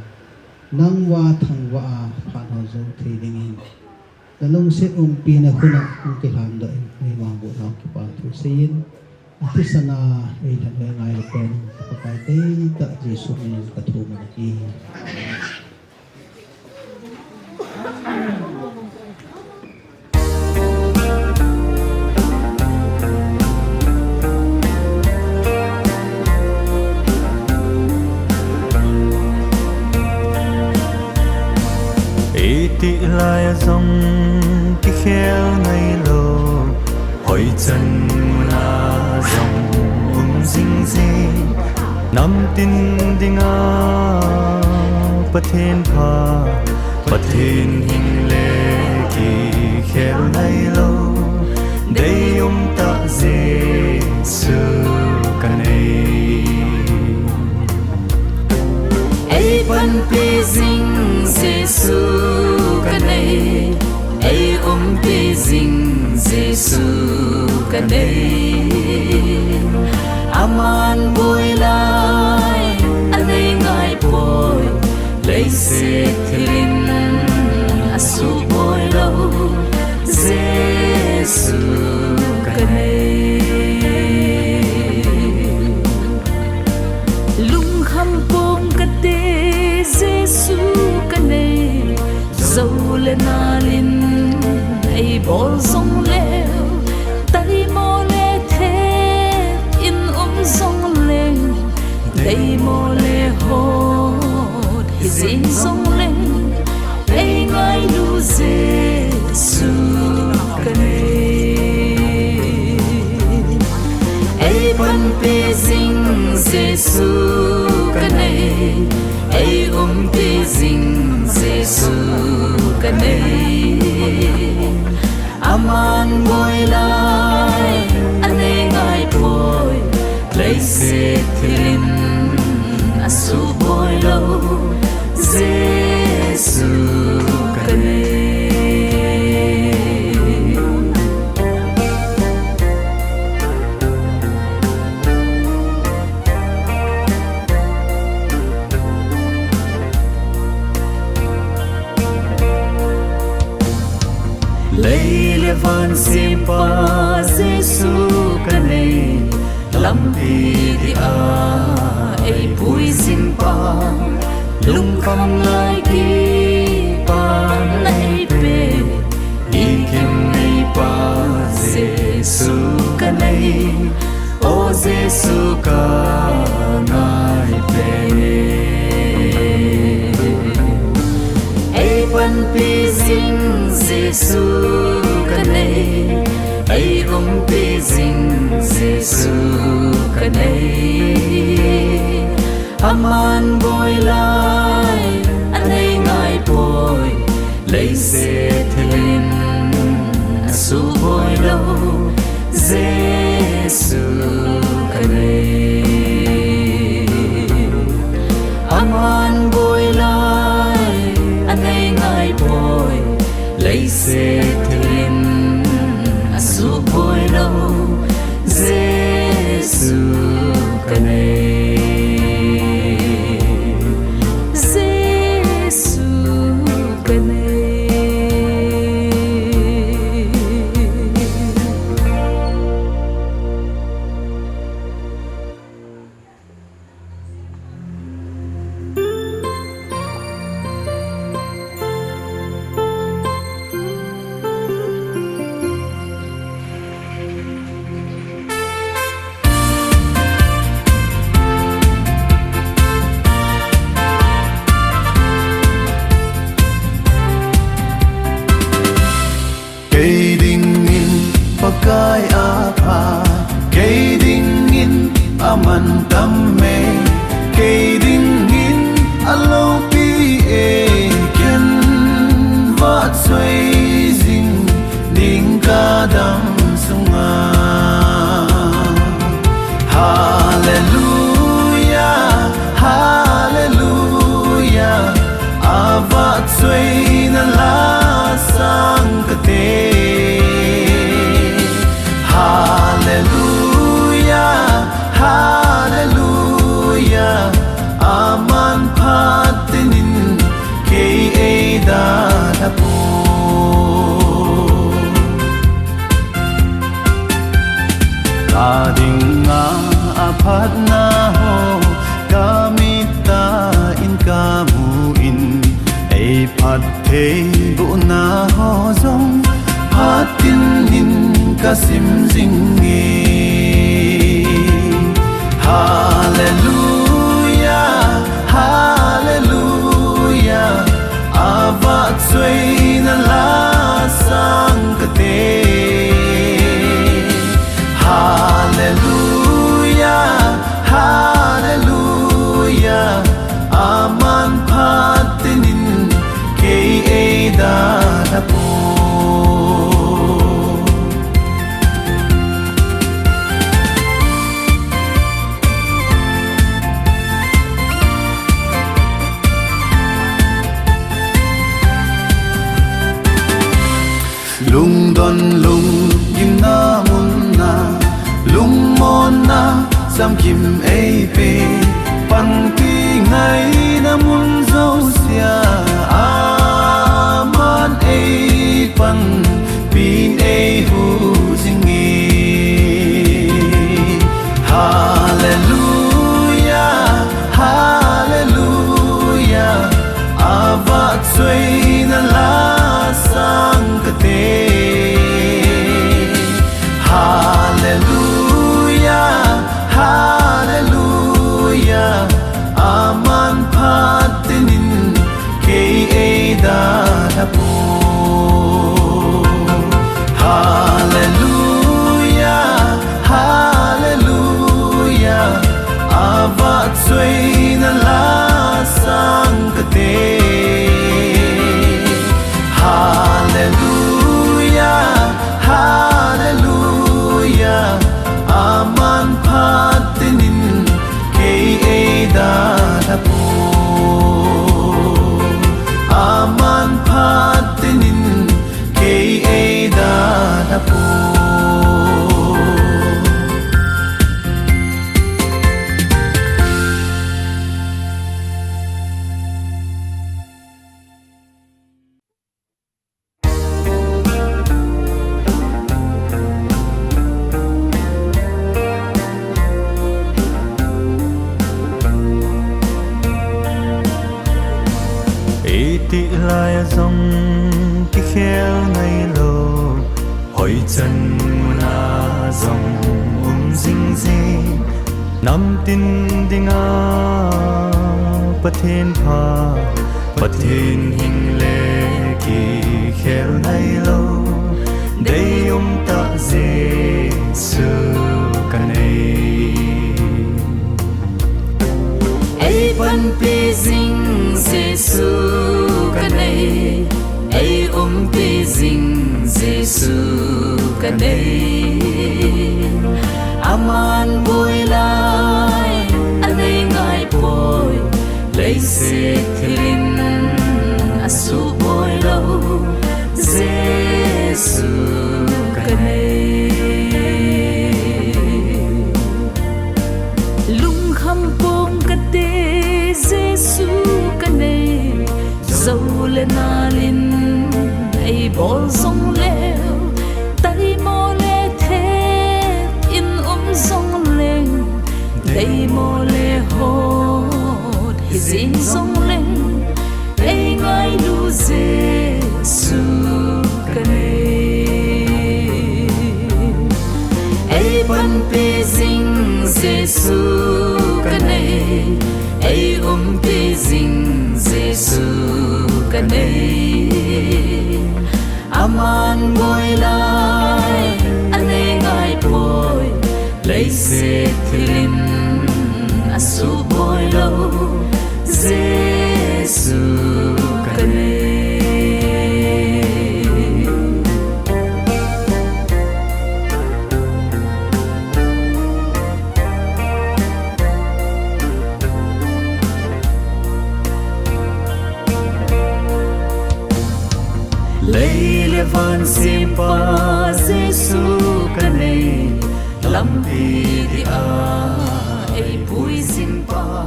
nangva thangvah a phat ho jou thei dingin, nalungset umpina hunah hung kilhandoh in, eima boh nau kipa thu seiyin, athisan a eilhen u ngailutna pen, Pakai deitah Jesu min in kathum ahi. Itih laia jong kikhel ngailou, hoichan muna jong um jing jing. Namtin dinga Pathen pha, Pathen hing le kikhel ngailou, deium tah Jesu kanei. Eipanpi jing Jesu kanei, eiumpi jing Jesu kanei. Aman boi lai anei ngaipoi, leiset thilin asuhboi lou, Jesu kanei. Lungkham pong kate, Jesu kanei. Jou le nal in eibol jongleu, taimo le thet in um jongleng, deimo le hot hijing jongleng, eingailu Jesu kanei. Eipanpi jing Jesu kanei, eiumpi jing Jesu kanei. Aman boi lai anei ngaipoi, leiset thilin asuhboi lou, Jesu kanei. Lei le van sempa Jesu kanei, lampi dia eipui jingpa, lungkham lai kipa na eipe, ikim neipa Jesu kanei. O Jesu kangai pen e. Eipanpi jing Jesu kanei, eiumpi jing Jesu kanei. Aman boi lai anei ngaipoi, leiset thilin asuhboi lou, Jesu kanei. Aman boi lai anei ngaipoi, leiset thilin asuhboi lou, Jesu kanei. Jesu kanei. Kei dingin Pakai apha, kei dingin amantam e, kei dingin aloupi e, ken vahchoi jing ding kadam sunga. Hallelujah, hallelujah, avahchoina la sang kate. Hallelujah, hallelujah, Athei bu na ho jong, phatin in ka sim jing e. Hallelujah, hallelujah, a vahchoina la sang ka te. Hallelujah, hallelujah, aman phatin in kei ei dalha poi. Lungdon lunggimna mun a, lungmonna chamkim ei pe, panpi ngaina mun jousea, aman ei panpi in ei hu jing e. Hallelujah, hallelujah, a vahchoina la sang ka te. Hallelujah, hallelujah, aman phatin in kei ei dalha poi. Hallelujah, hallelujah, a vahchoina la sang ka te. Hallelujah, hallelujah, aman phatin in kei ei dalha poi. Aman phatin in kei ei dalha poi. Itih lai a jong kikhel ngai lou, hoi chan mun a jong um jing jing. Namtin dinga Pathen pha, Pathen hing le kikhel ngai lou, deium tah Jesu ka nei. Ei panpi jing Jesu ka nei, ei umpi jing Jesu ka nei. Aman boi lai anei ngai poi, leiset thil in asuh boi lou, Jesu ka nei. Lungkham pong ka te, Jesu ka nei. Jou le nal in ei bol jong leu, taimo le thet in um jong leng, taimo le hot hi jing jong leng, ei ngailu Jesu ka nei. Ei panpi jing Jesu ka nei, ei umpi jing Jesu ka nei. Aman boi lai anei ngai poi, leiset thil in asuh boi lou, Jesu ka nei. Lei le van sempa Jesu ka nei, lampi dia ei pui jingpa,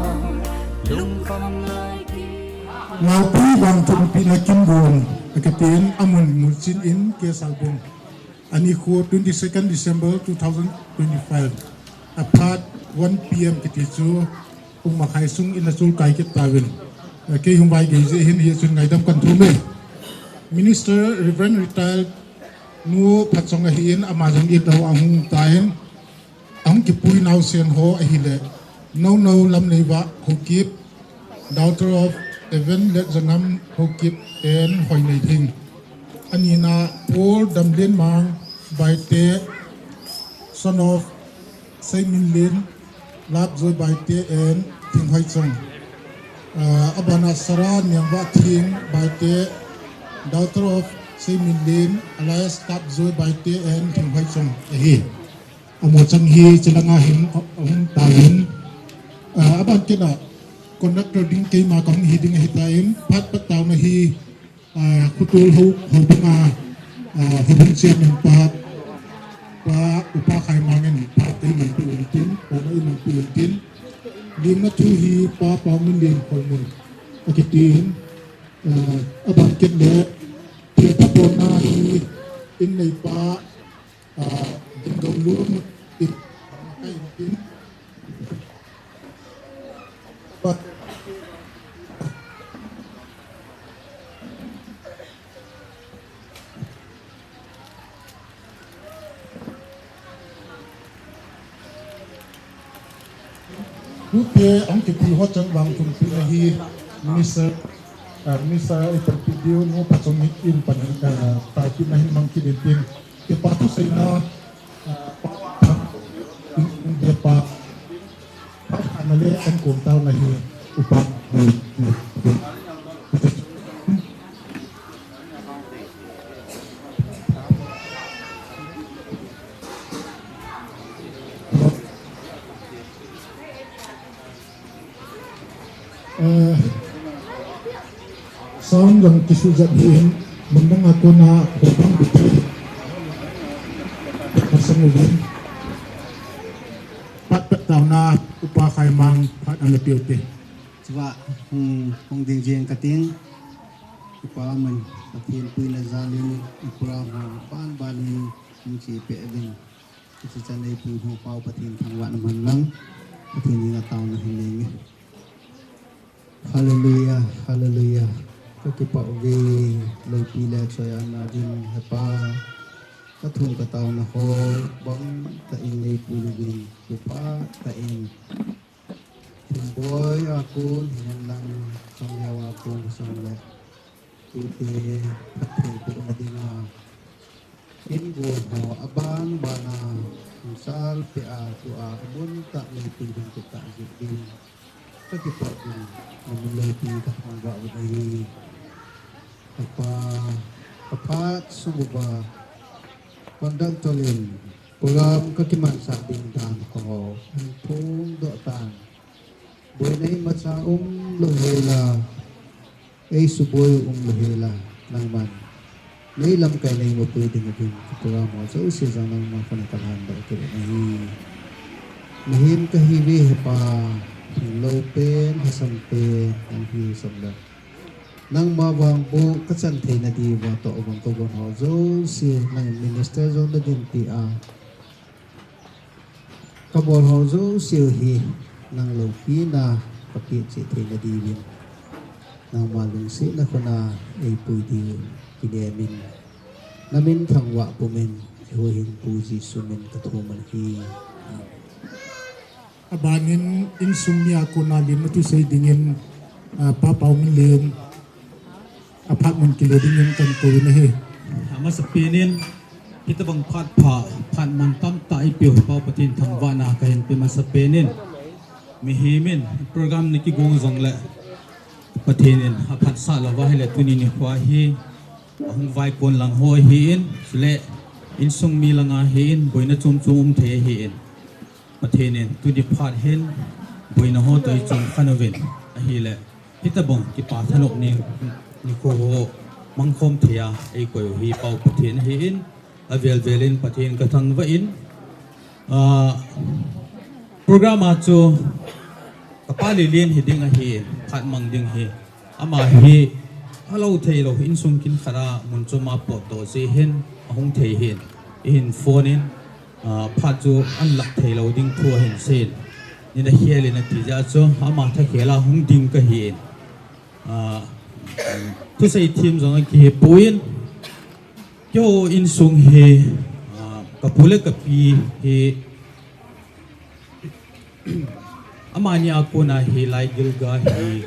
lungkham lai ki. Ngaupi Vangthumpina Kimgon, a kitin amun Muchin in K. Salbung. Ani khu twenty-second December two thousand twenty-five. Aphat one P M kiti chu pung makhai sung in achul kai kit tauvin. Kei hung vai gei jeh hin hichun ngaidam kan thum e. Minister Reverend Retired Nu Phatchong ahin, ama jong i dou ahung tan, ahung kipui naosen ho ahile, Nounou Lamneivah Haokip, daughter of Evan Letjangam Haokip and Hoineithing. Anina Paul Damlianmang Baite, son of Seiminlen, Lapjoi Baite and Thinghoichong. Abana Sarah Niangvahthing Baite, daughter of Seiminlen, alias Lapjoi Baite and Thinghoichong ahi. Amaho chang hi chilanga hin ahung tan. Aban kit a conductor ding keima kahung hi ding ahitan, phat phat taona hi, Khotol ho, houbunga, houbung chairman pa, Pa Upa Khaimang in phat eimanpi untin, pona eimanpi untin. Limna thu hi Pa Paominlen Kholmun akitin, aban kit le, thilpha bolna hi inneipa, Dingdoulun in, Tute ahung kipui ho chang vang thum pi ahi, minister, minister ipanpi diu Nu Phatchong in pan, taipina hin mang kit intin. Kipa thuseina, depa, ana le an kum taona hi upa. Sound lang kisujat hin, mandang a kona hobang bitai. Kasang uvin. Pat pat tauna Upa Khaimang phat ana peuvin te. Chua hung, hung ding jeng kating. Upa man, Pathen puina jalin, Upa man, ban banin, hung chi pe din. Hiche chan eipui ho Pau Pathen thangvahna man lang, Pathen henga taona hin nei nge. Hallelujah, hallelujah. Kakipah uve, loupi le choi-atna din, He Pa. Kathum kataona ho, bangtah in neipui uvin, kipah tah in. Thingpoi a kon, hinlang, Khangleo a kon, sang le. Tute, phatthei pohna dinga. Ingo ho aban bana, sal pe a tua, amun tah neipui ding kitah jeh ding. Kakipah ding, amun loupi kathangvah u ahi. Kapa, kaphat sung uva, conductor in, program kakimansah ding dan ho, ahin phongdoh tan. Boina imacha umlou hela, eisuboi umlou hela, nangman. Neilamkai neimapui ding uvin, program ho jouse jong nangma khut a kalhan doh kit ahi. Mihem kahiuve He Pa, lou pen, lhasam pen, nang hiu sam le. Nangma vang bou kachan theina diuva toh vang kagon ho jouse, nang minister jong nadinpi a. Kabol ho jouse u hi, nang loupina kapeh cheh theina diuvin. Nangma lungsetna khut a eipui diu kinem in. Namin thangvah pumin, Huhhingpu Jesu min kathum ahi. Aban in insung mi a kona limna thusei dingin, Pa Pau Minlen, aphat mun kile dingin kahin kouvin ahi. Amasapen in, hitobang phat pha, phat mantam tah eipeu Pau Pathen thangvahna kahin pe masapen in, mihem in program nakigong jongle, Pathen in aphatsah louva ahile tuni nikho hi, ahung vaikon lang ho ahin, chule insung mi langa ahin, boina chom chom um thei ahin. Pathen in tuni phat hin, boina ho toh eichom khen uvin ahile, hitobang kipa thanop ni, nikho ho mangkhom thei a eikoi u hi Pau Pathen ahin, avel vel in Pathen kathangvah in, program a chu kapa Lelen hiding ahin, phat mang ding hi. Ama hi alou theilou, insung kin khat a mun chom a potdoh jeh hin ahung thei ahin, eihin phone in, phat chu ahin lah theilou ding thu ahin seiyin, nina khel in ati jeh a chu ama thakhel a hung ding kahin. Ah, thusei thim jong a kihe poi. Keiho insung hi, ah, kapu le kapi hi, amani a kona hi lai gilga hi,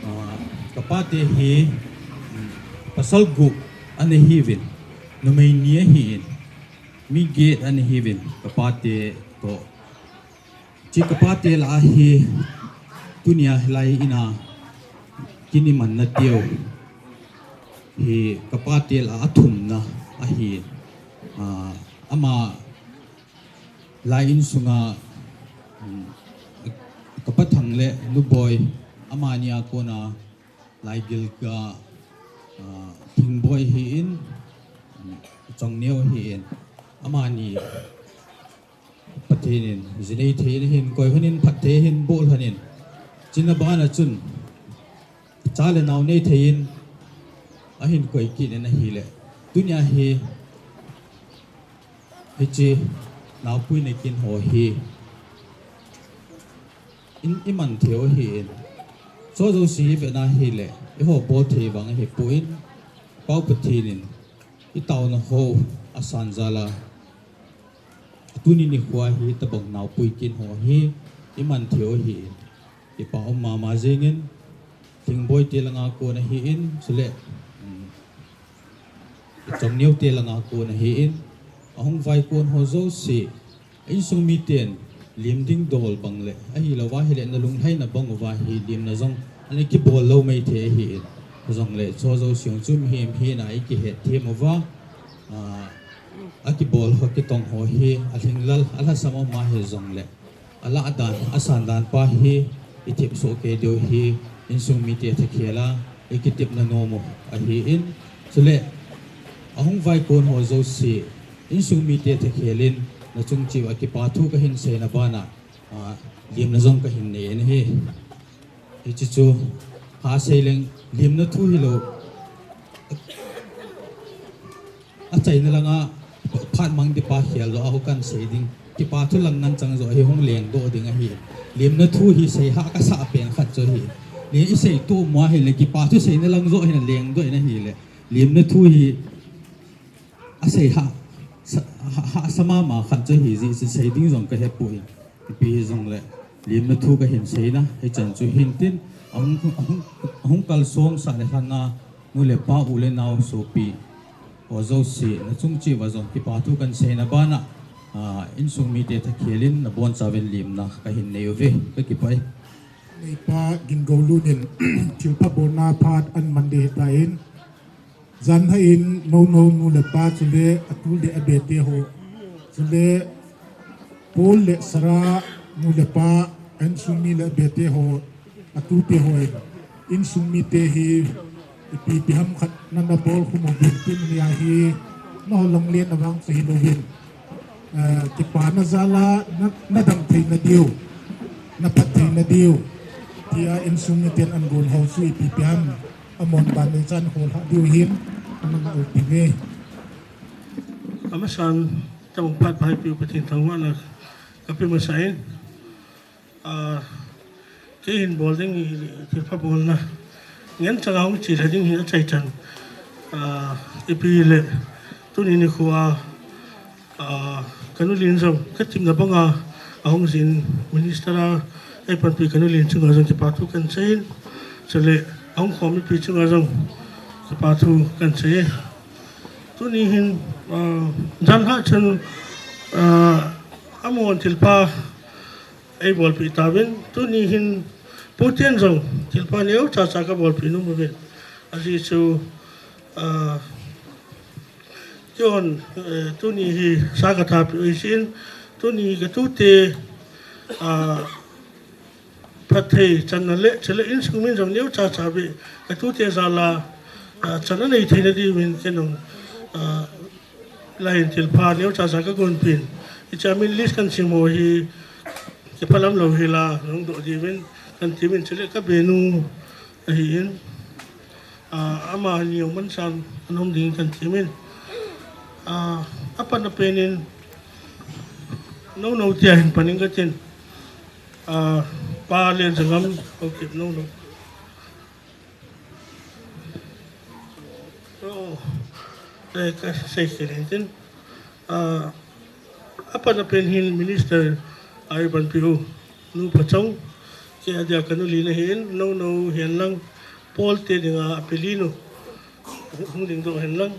ah, kapate hi, um, pasal gup ana hiuvin, numei ni ahin, mi get ana hiuvin, kapate toh. Hiche kapate lah a hi, tunia hilai ina kin imanna teu hi kapate lah a athumna ahi. Ah, ama lai insunga, um, kapathang le nuboi, amani a kona lai gilga, ah, Thingboi ahin, um, Chongneo ahin, amani Pathen in jinei thei in ahin koi lhonin, phatthei ahin bol lhonin, chuna bana chun cha le nao nei thei in ahin koi kit in ahile, tunia hi hiche naopuina kin ho hi in iman theiu ahin, chu jouse hi vena hile, eiho bol thei vang ahipoi, Pa Pathen in itaona ho asan jal a, tuni nikho hi tabang naopui kin ho hi iman theiu ahin, kipa um mama jengin, Thingboi te langa kon ahin, chule, um, Chongneo te langa kon ahin, ahung vai kon ho jouse, insung miten lim ding dol bang le, ahilouva hile nalunglhaina bang uva hi limna jong ana kibol lou maithei ahin, jongle chu jouse chu mihem hina ikihet them uva, ah, akibol ho kitong ho hi alhinglel, alhasam ama hijongle, alah dan, asan dan pa hi ithip soh kei diu hi insung mite thakhel a ikitepna nom u ahin, chule ahung vai kon ho jouse, insung mite thakhel in nachung cheh uva kipa thu kahin seina bana, ah, limna jong kahin nei in ahi. Hiche chu, ha seileng, limna thu hilou, achaina langa phat mang ding pa khel joh a hung kan sei ding, kipa thu lang ngen chang joh hi hung lengdoh ding ahi. Limna thu hi sei hah kasah pen khat chu ahi. Ni isei tup mo ahile kipa thu seina lang joh hi nalengdoh in ahile, limna thu hi asei hah sa, hah, hahsa mama khat chu ahi jeh chun sei ding jong kahepoi. Ipi hijongle, limna thu kahin seina hichan chu hintin, ahung, ahung, ahung kalsong sah le lhanga, nu le pa, u le nao, sopi ho jouse, nachung cheh uva jong kipa thu kan seina bana, ah, insung mite thakhel in nabonchauvin limna kahin nei uve, kakipah e. Neipa Gingoulun in thilpha bolna phat ahin man ding ahitan, janhi in Nounou nu le pa chule atu le abete ho, chule Paul le Sarah nu le pa, insung mi le abete ho, atute hon, insung mite hi ipi ipi ham khat nana bol khum uvin tin, nia hi nahou lhon le navang chu hilouvin, eh, kipana jal a na, nadam theina diu, naphat theina diu, tia insung miten ahin bol hou chu ipi ipi ham amon ban neichan holhah diu hin, ana ngah u hiuve. Amasan, tabang phat pha eipeu Pathen thangvahna kape masa in, ah, kei hin bol ding hi thilpha bolna ngen chang a hung chelha ding hi achaichan, ah, ipi le, tuni nikho a, ah, kanu Lin jong katepna banga ahung jin, minister a eipanpi kanu Lin chunga jong kipa thu kan seiyin, chule ahung khom mipi chunga jong kipa thu kan seiye. Tuni hin, ah, janhi chun, ah, amahon thilpha eibolpeh tauvin, tuni hin Pu Ten jong thilpha neocha cha kabolpeh nom uvin. Ajeh chu, ah, keihon, eh, tuni hi sa kathapeh u ahin, tuni katute, ah, phatthei channa le, chule insung min jong neocha cha beh, katute jal a, ah, chan anei theina diuvin kei jong, ah, lain thilpha neocha cha kagonpeh in. Hiche a min list kan sim ho hi kiphalam lou hel a, nahung doh diuvin kan temin, chule kabenu ahin, ah, ama neo mansan anom ding kan temin. Ah, apatna pen in, Nounou tia hin pan ing katin, ah, Pa Lenjangam, okay, Nounou. Oh, eh, ka sei sei le tin. Ah, apan apen hin minister ai ban piu nu pachong ke adia kanu li na hin no no hin lang pol te dinga apeli nu hung ding do hin lang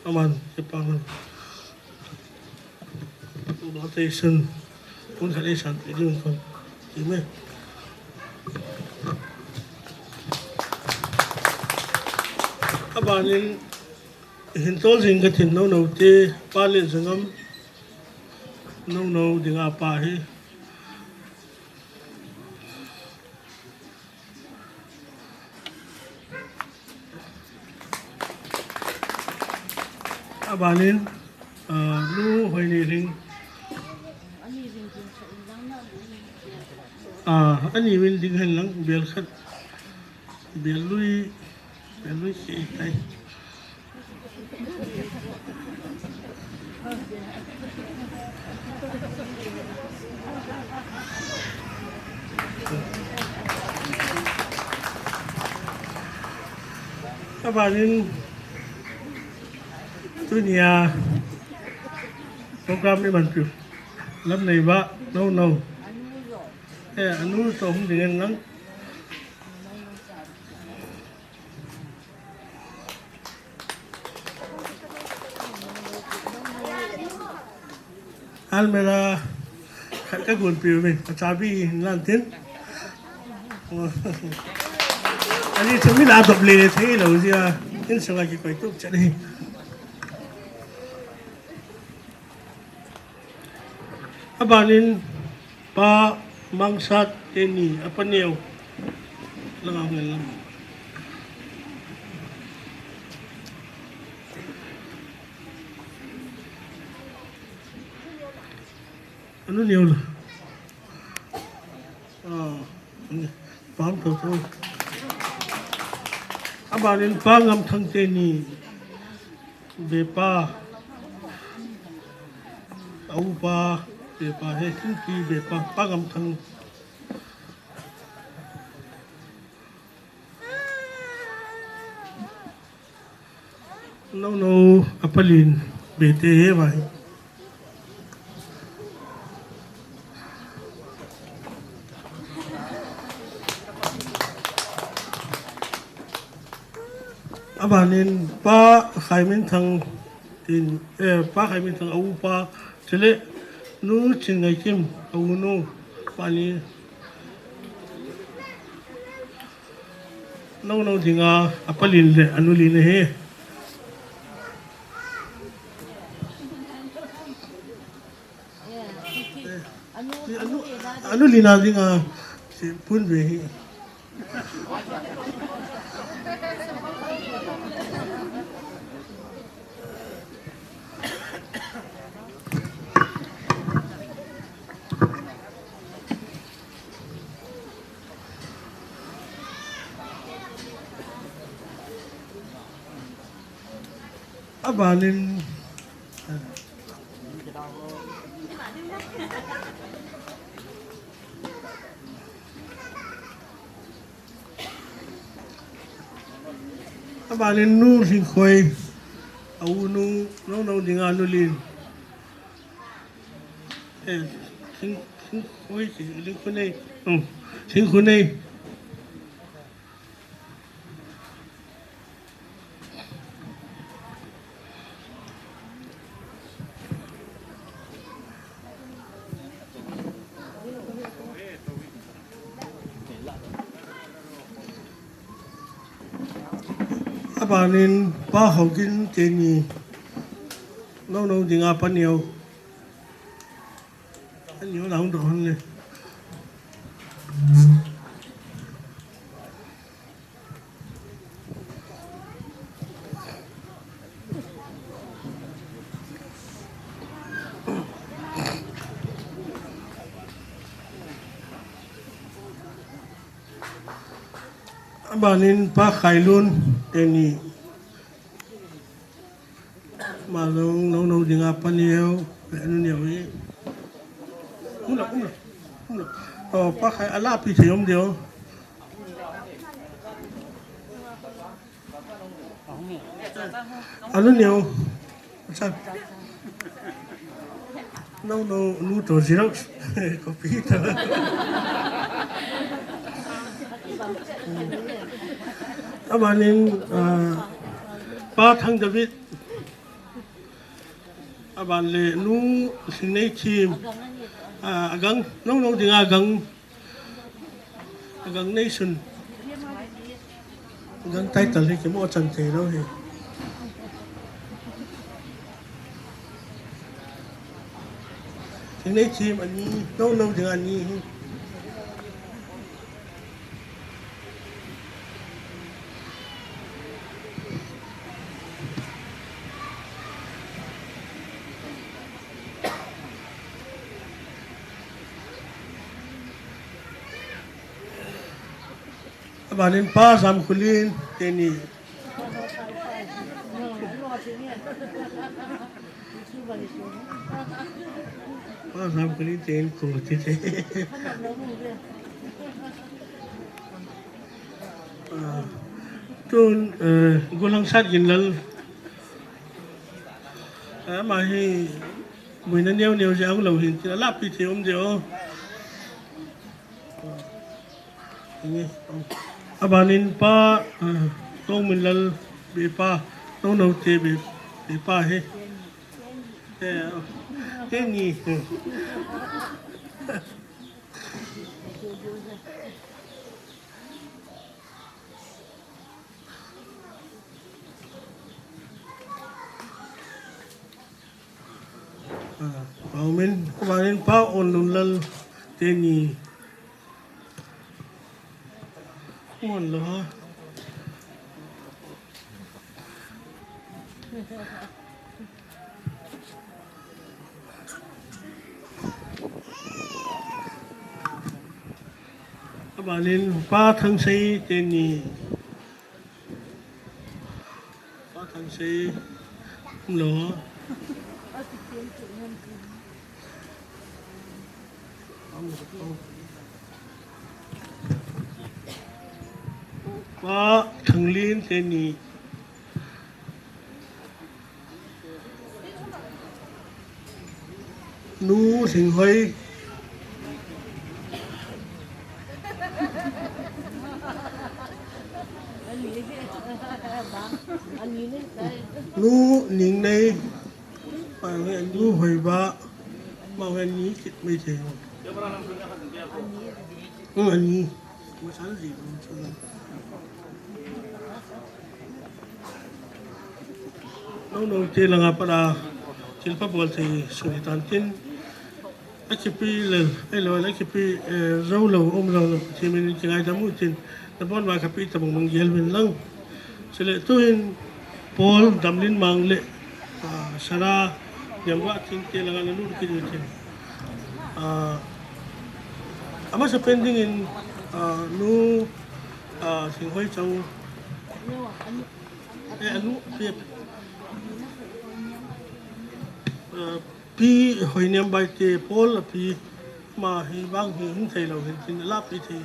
aman ke pangan. Rotation. Kun khat ei san peh ding kon. Amen. Abanin hin tol jing ka thin no no te pa le jangam no no dinga pa hi. Abanin, ah, nu hoi ni ling. Ah, ani min ding hen lang, bel khat. Bel lui, bel lui si tai. Abanin tunia program ni man piu. Lam nei ba, no, no. Eh, anu to hung ding lang. Almera khat ka gon piu ve, ka chabi in lan tin. Ani chumi la dop le le thei lo jia, in sunga kikoi tup chat hi. Abanin pa Mangsat teni, apa neo. Langa hong lang. Anu neo la. Ah, pang to to. Abanin pa Ngamthang teni. Bepa, a upa, bepa he, Thingpi bepa, pa Ngamthang. No, no, a palin, bete he vai. Abanin pa Khaiminthang tin, eh, pa Khaiminthang a upa, chule nu Chinngaikim a unu, pani. No, no, dinga, a palin le, anu lin he. Anu, anu lina dinga, si pun ve hi. Abanin, abanin nu Lhingkhoi, a unu, no, no, dinga nu lin. Eh, Lhing, Lhingkhoi, Lhingkhonei. Oh, Lhingkhonei. Abanin pa Haogin teni, no, no, dinga pa neo. Ani hon a hung doh hon le. Abanin pa Khailun teni. Malung, no, no, dinga pa neo, pe anu neo hi. Umla, umla, umla. Oh, pa Khai, ala pi thei um deo. Anu neo. Chan. No, no, nu to Xerox. Copy to. Abanin, ah, Pa Thang David. Aban le nu Lhingnei Thim. Ah, agang, no, no, dinga agang. Agang nation. Agang title hi kimo chan thei lou hi. Lhingnei Thim ani, no, no, dinga ani hi. Abanin Pa Zamkholin teni. Pa Zamkholin teni ko tite. Ah, tun, eh, Golhangsat Ginlal. Ah, ama hi boina neo neo jeh a hung lou hin tin, alahpi thei um deh o. Abanin Pa, ah, Tongminlal Bepa, Tongnote Be, Bepa hi. Eh, teni. Ah, Paumin, Paumin Pa Onlunlal teni. Onlunlal. Abanin Pa Thangsei teni. Pa Thangsei. Lo. Pa Thanglin teni. Nu Lhinghoi. Nu Ningnei. Pa, nu Hoiba. Ma, ani kit mai thei. Hmm, ani. Nau nau te langa pat a thilpha bol thei sung hitan tin. Akipi le, ahilou le akipi, eh, jou lou, um jou lou, Pathen min in kingaidam u tin, nabon uva kapi tabang bang gel uvin lang. Chule tuhin Paul Damlinmang le, ah, Sarah Niamvahching te langa nalut kit u tin. Ah, amasapen dingin, ah, nu, ah, Lhinghoi Chong. Eh, anu, pi, eh, Pi Hoiniam Baite, Paul api, ama hi vang hi hung thei lou hin tin, alahpi thei.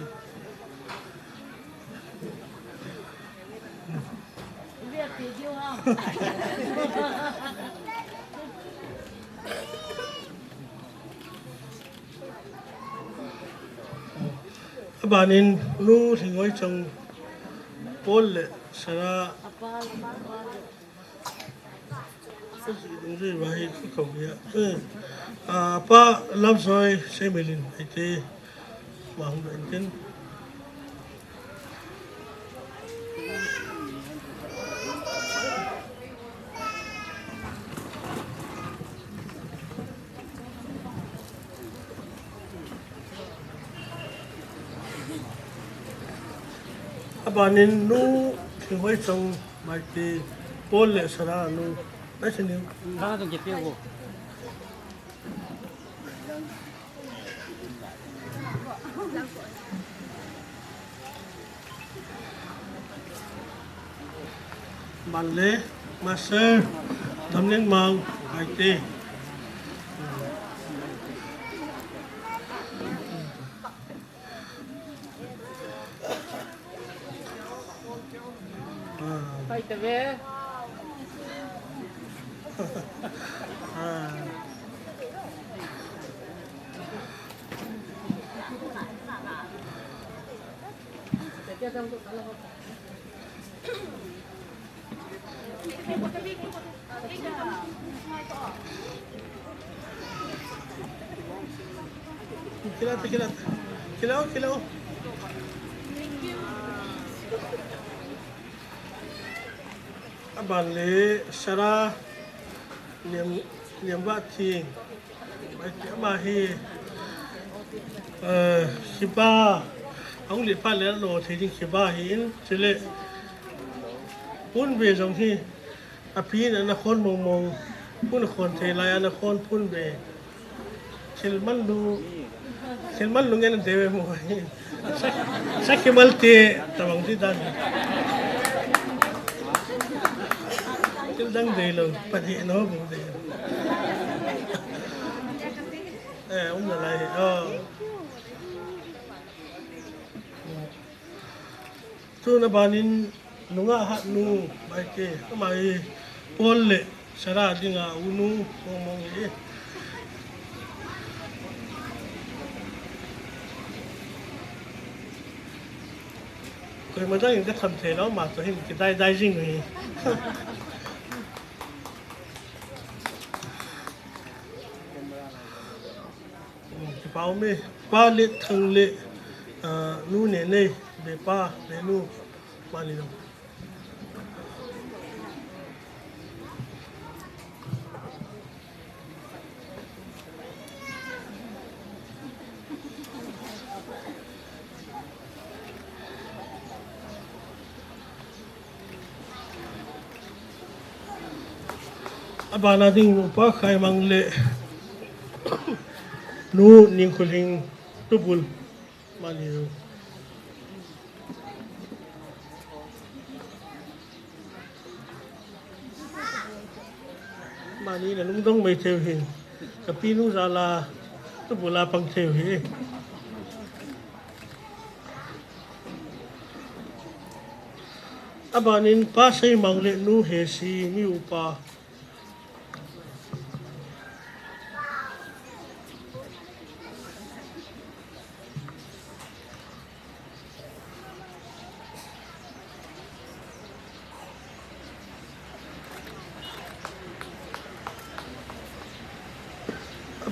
Abanin nu Lhinghoi Chong, Paul le Sarah. Kasi dungjuiya hi ka kau ya. Eh, ah, Pa Lamsoi Seimelin Baite. Mahung da intin. Abanin nu Lhinghoi Chong Baite, Paul le Sarah nu. Nasi ni. Sarah tu kiti ko. Ban le, Master Damlinmang Baite. Ah. Kila, kila. Kila, kila. Aban le Sarah Niam, Niamvathing. Ama hi, eh, khiba, ahung lit phat le lo thei ding khiba ahin, chule, pun ve jong hi, api in ana khon mong mong, pun khon thei lai ana khon pun ve. Thil man lu, thil man lu ngen deu mo. Sa, sakhi mal te, tabang ti dan. Thil dang dei lo, pati no bung dei. Eh, um na lai, oh. Tun abanin nungah hat nu, Baite, ama hi Paul le Sarah dinga unu mong mong hi. Koima dang in ka tham thei lou, ama toh hin kidai dai jing hi. Kipa um e, Pa Letthang le, ah, nu Nenei, Bepa, Benu, mani jong. Abana ding nu Pa Khaimang le nu Ningkholhing Tubul mani. Mani na lungdong mai thei u hi. Ka pinu jal a, tubul a pang thei u hi. Abanin Pa Seimang le nu Hesi, mi upa.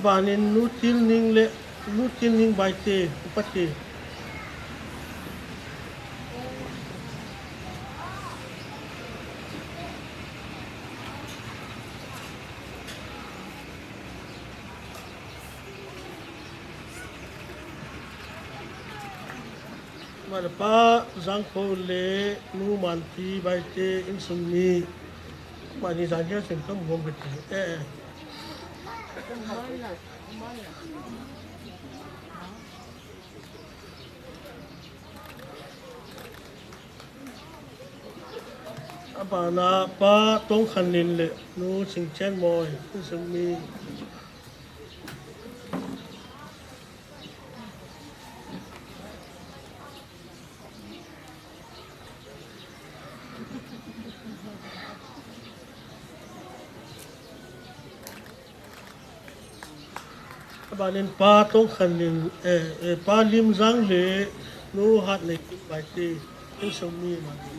Abanin Nu Tilning le, Nu Tilning Baite, upa te. Mani Pa Jangkho le Nu Manpi Baite insung mi. Mani jang kia sin kam bom kiti. Eh, eh. Abana Pa Tongkhanlin le Nu Singchenmoi insung mi. Abanin Pa Tongkhanlin, eh, eh, Pa Limjang le Nu Hatneikim Baite insung mi mani.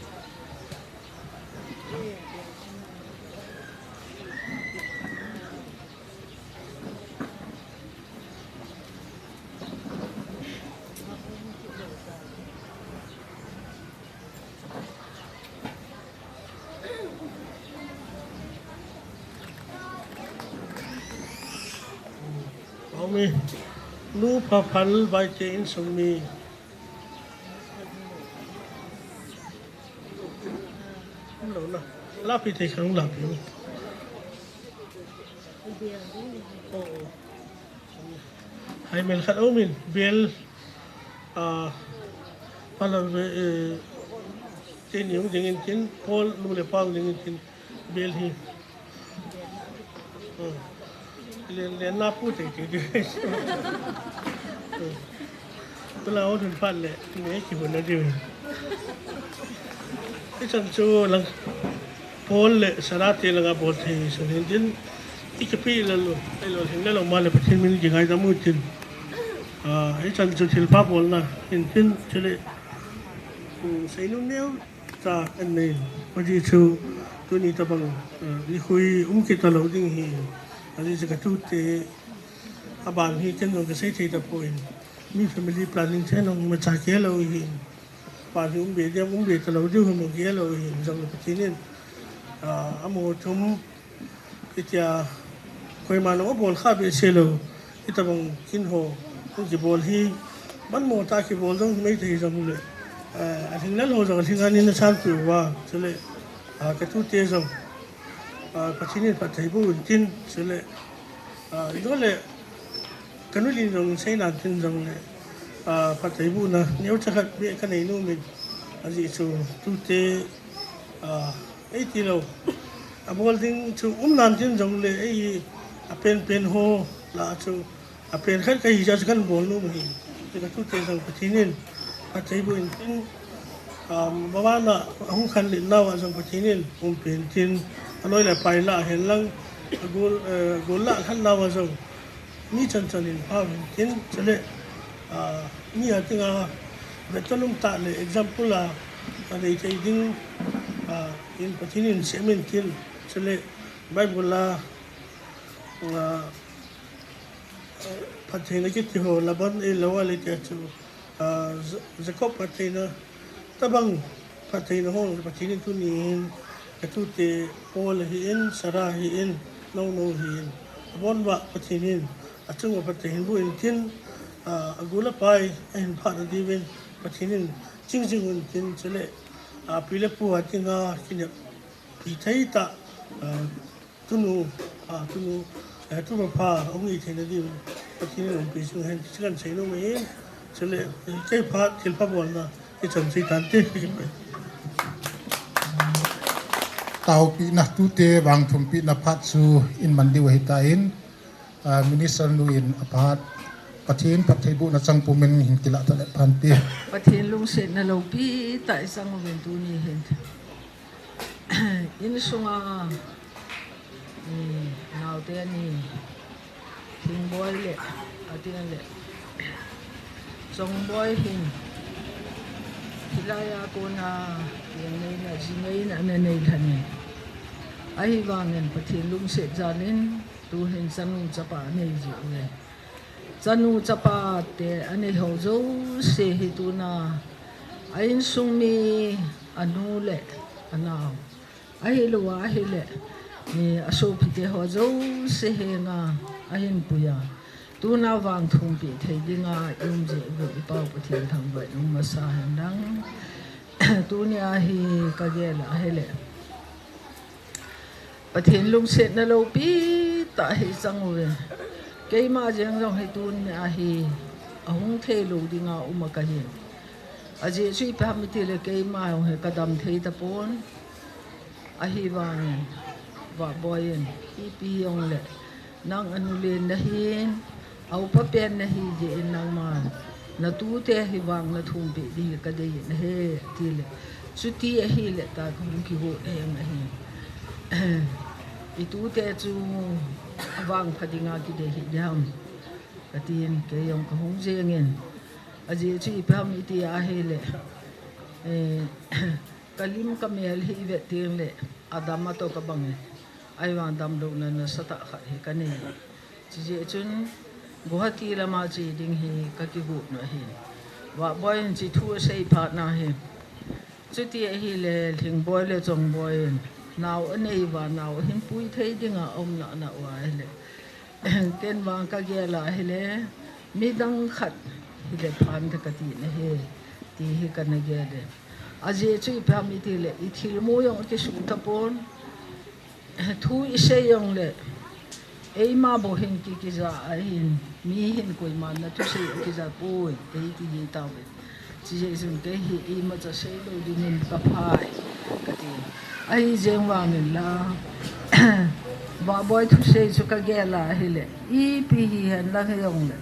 Aumi, Nu Phaphal Baite insung mi. Lo na. Lapi te kang lapi. Oh, oh. Hai mel khat aumin, bel, ah, pala, eh, teni hung dingin tin, Paul, nu le Pa hung dingin tin, bel hi. Oh. Le, le na pu te te te. Oh. Tula o thun phat le, ne ki hun na diu. Ichan chu lang. Paul le Sarah te langa bol thei sa hin tin, i kipe lel lou, i lolhing lel lou, ama le Pathen min kingaidam u tin. Ah, hichan chu thilpha bolna hin tin, chule, um, seinom neocha kanei. Ajeh chu tuni tabang, ah, nikho um kit talou ding ahi. Ajeh chu ka tute aban hi ken jong kasei thei tapoi. Mi family planning chen jong imacha kihe lou ahi. Aban hi um be diam, um be talou diu ham kihe lou ahi, jong le Pathen in, ah, amaho thum, hitia koiman abol kha behseh lou, hitabang kin ho hung kibol hi, manmo tah kibol jong himai thei jongle, ah, alhing lel ho jong alhing anin asan peh uva, chule, ah, ka tute jong, ah, Pathen in phatthei boh in tin, chule, ah, jole, ka nu lin jong sei nan tin jongle, ah, phatthei bohna neocha khat beh kanei nom in, ajeh chu tute, ah, eiti lou, abol ding chu um nan tin jongle, ei apenpen ho lah a chu apen khat kahi jeh a chu kan bol nom ahi. Ka tute jong Pathen in phatthei boh in tin, ah, mavana ahung khanlet nauva jong Pathen in umpi in tin, aloi le apai lah a hen lang, agol, eh, agol lah khan nauva jong mi chan chan in pha uvin tin, chule, ah, mi a dinga vetton um tah le example a, anei thei ding, ah, in Pathen in sem in tin, chule Bible a, ah, phattheina kiti ho, Laban eilou a le tia chu, ah, Ja-, Jacob phattheina tabang phattheina ho, Pathen in tuni hin, ka tute Paul ahin, Sarah ahin, Nono ahin, abon uva Pathen in achunga phatthei hin boh in tin, ah, agol apai ahin phat na diuvin Pathen in ching jing un tin, chule, ah, pi le pu a dinga kineppi thei tah, ah, tunu, ah, tunu, eh, tupa pha hung hi theina diuvin Pathen in umpi jing hen ti chu kan sei nom ahi. Chule, eh, kei phat thilpha bolna hichan sei tante. Taopehna, tute vangthumpehna phat chu in man diu ahitan, ah, Minister nu in aphat Pathen phattheibohna chang pumin hin kilah ta le phante. Pathen lungsetna loupi tah i chang uvin tuni hin. Insunga, um, naote ani, Thingboi le, ati le, Chongboi hin, hilai a kona, jing neina, jing neina ana nei lhon e. Ahivangin Pathen lungset jalin, tuhin chanu chapa anei jiu ve. Chanu chapa te anei ho jouse hi tuna, a insung mi, anu le anao, ahilou ahile, eh, asopi te ho jouse henga ahin puiya, tuna vangthumpeh thei dinga i um jeh uvin i Pau Pathen thangvah in um masa hen lang. Tunia hi ka gel ahile, Pathen lungsetna loupi tah hi chang uve. Keima jeng jong hi tunia hi ahung thei lou dinga um a kahi. Ajeh chu ipi ham itile keima jong hi ka dam thei tapon. Ahivangin, Vahboi in, ipi hijongle, nang anu len nahin, a upa pen nahi jeh in nangman, na tute hi vang na thumpeh ding hi ka dei in ahi, tile. Chuti ahile ta kahung kigo e ahi. I tute chu avangpha dinga kidei hih diham, katin, kei jong kahung jengin. Ajeh chu ipi ham iti ahile, eh, ka lim ka mel hi i vet tengle, adam a toh ka bang e. Ahivang damlouna nasatah khat hi ka nei. Chijeh chun, Guwahati lama che ding hi ka kigot u ahi. Vahboi in hiche thu asei phat na hi. Chuti ahile, Lhingboi le Chongboi in, nao anei uva, nao ahin pui thei dinga aum nana uva ahile, ken vang ka gel ahile, midang khat hile phante kati na hi, ti hi kana gel e. Ajeh chu ipi ham itile, i thilmu jong akisuh tapon, thu isei jongle, eima bou hin ki, kija ahin, mi hin koiman na thusei akija poi, eiti ji tauve. Chijeh chun kei hi imacha seilou dingin ka phai, kati. Ahi jeng vangin la, Vahboi thusei chu ka gel ahile, ipi hihen lang hijongle,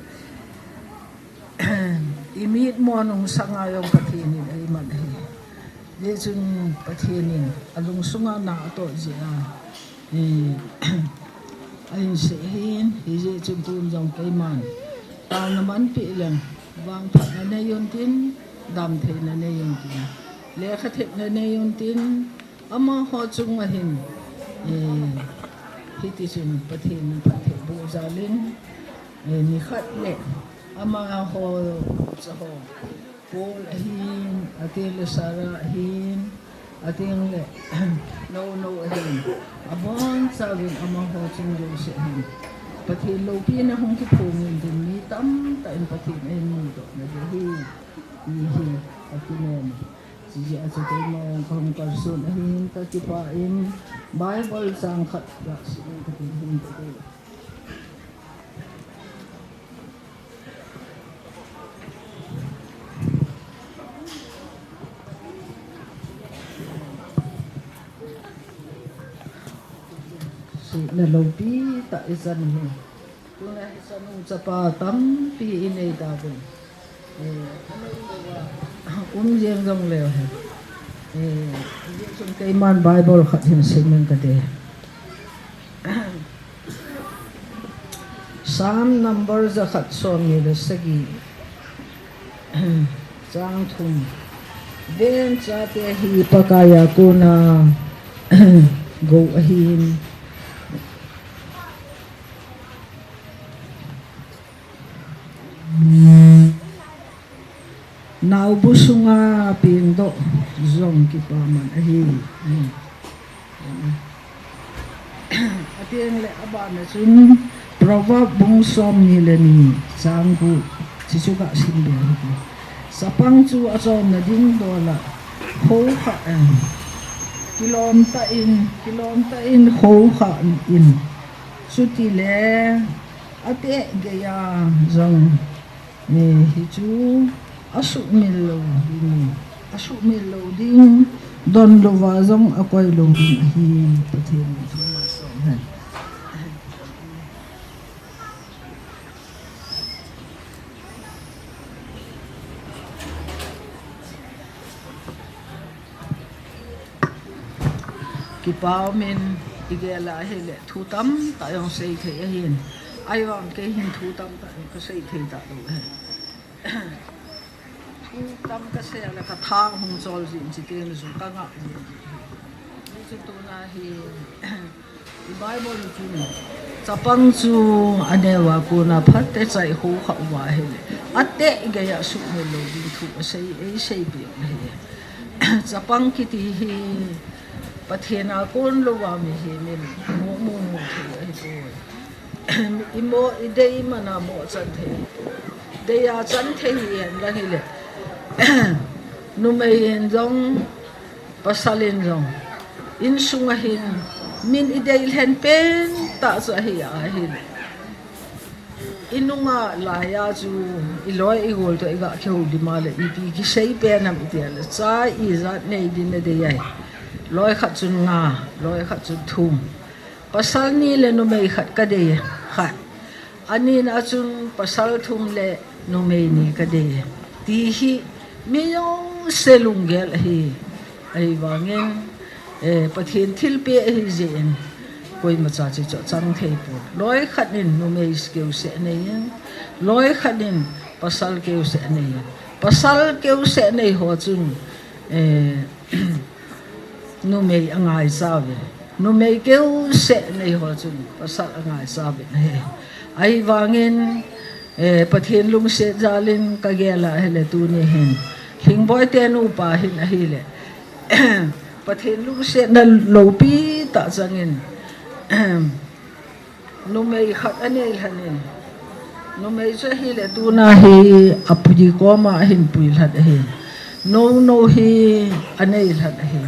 i mitmo nungsanga jong Pathen in eiman ahi. Hijeh chun Pathen in alungsunga na atoh jeh a, eh, ahin sei ahin, hijeh chun tun jong keiman taona manpeh leng, vangphatna nei untin, damtheina nei untin, lekha thepna nei untin, amaho chunga hin, eh, hiti chun Pathen in phatthei boh jal in, eh, nikhat le amaho chaho Paul ahin, ateng le Sarah ahin, ateng le Nono ahin, abonchauvin amaho chung jouse ahin, Pathen loupina hung kiphong intin mi tamtah in Pathen ahin mudoh na ding ahi, ti hi akinom e. Hijeh a chu keima jong kahung kalson ahin, kakipah in Bible chang khat gasim inge, kati hin kati. Sihna loupi tah ichan hi. Tuna hi chanu chapa tampi inei tauvin. Eh, um jeng jongleu hen. Eh, hijeh chun keiman Bible khat hin sim inge kati. Psalm number jakhat somni le sagi, chang thum. Ven, chate hi Pakai a kona gou ahin. Naobu sunga pengdoh jong kipaman ahi. Ateng le abana chun Proverb bung somni le ni chang gup, hichu gasim be hite. Chapang chu achonna ding dola houkhah in, kilom tah in, kilom tah in houkhah in, chutile ateh geiya jong, eh, hichu asuhmil lou ding, asuhmil lou ding, donlouva jong akoi lou ding ahi. Pathen in thum malsom hen. Kipa umin, igel a hile thu tamtah jong seithei ahin. Ahivang kei hin thu tamtah jong kaseithei talou ahi. Thu tam kasei le kathang hung chol jin, chuteng jong kangah jin. Hichu tuna hi Bible chun, chapang chu aneo a kona phatechan houkhah uva ahile, ateh geiya asuhmil lou ding thu asei, eiseipeh u ahi. Chapang kiti hi Pathen a kon louva mihem in moh, moh, moh thei ahipoi. Imo, idei mana moh chan thei. Deiya chan thei hihen lang hile, numei in jong, pasal in jong, insunga hin min idei lhen pentah chu ahi ahile, inunga laiya chu iloi igol toh iga kihoulim a le ipi kisei pen ham itia le, cha ijat nei din nadei ahi. Loi khat chun nga, loi khat chun thum. Pasal ni le numei khat kadei, khat. Anina chun pasal thum le numei ni kadei, ti hi mi jouse lunggel ahi. Ahivangin, eh, Pathen thilpeh ahi jeh in, koimacha chu chachang theipon. Loi khat in numei keuseh aneiyin, loi khat in pasal keuseh aneiyin. Pasal keuseh anei ho chun, eh, numei angaicha uve. Numei keuseh anei ho chun pasal angaicha uvin ahi. Ahivangin, eh, Pathen lungset jal in kagel a hile tuni hin, Lhingboi te nupa hin ahile, Pathen lungsetna loupi tah chang in, numei khat anei lhon in, numei chu ahile tuna hi api koma ahin pui lhon ahi. Nono hi anei lhon ahi.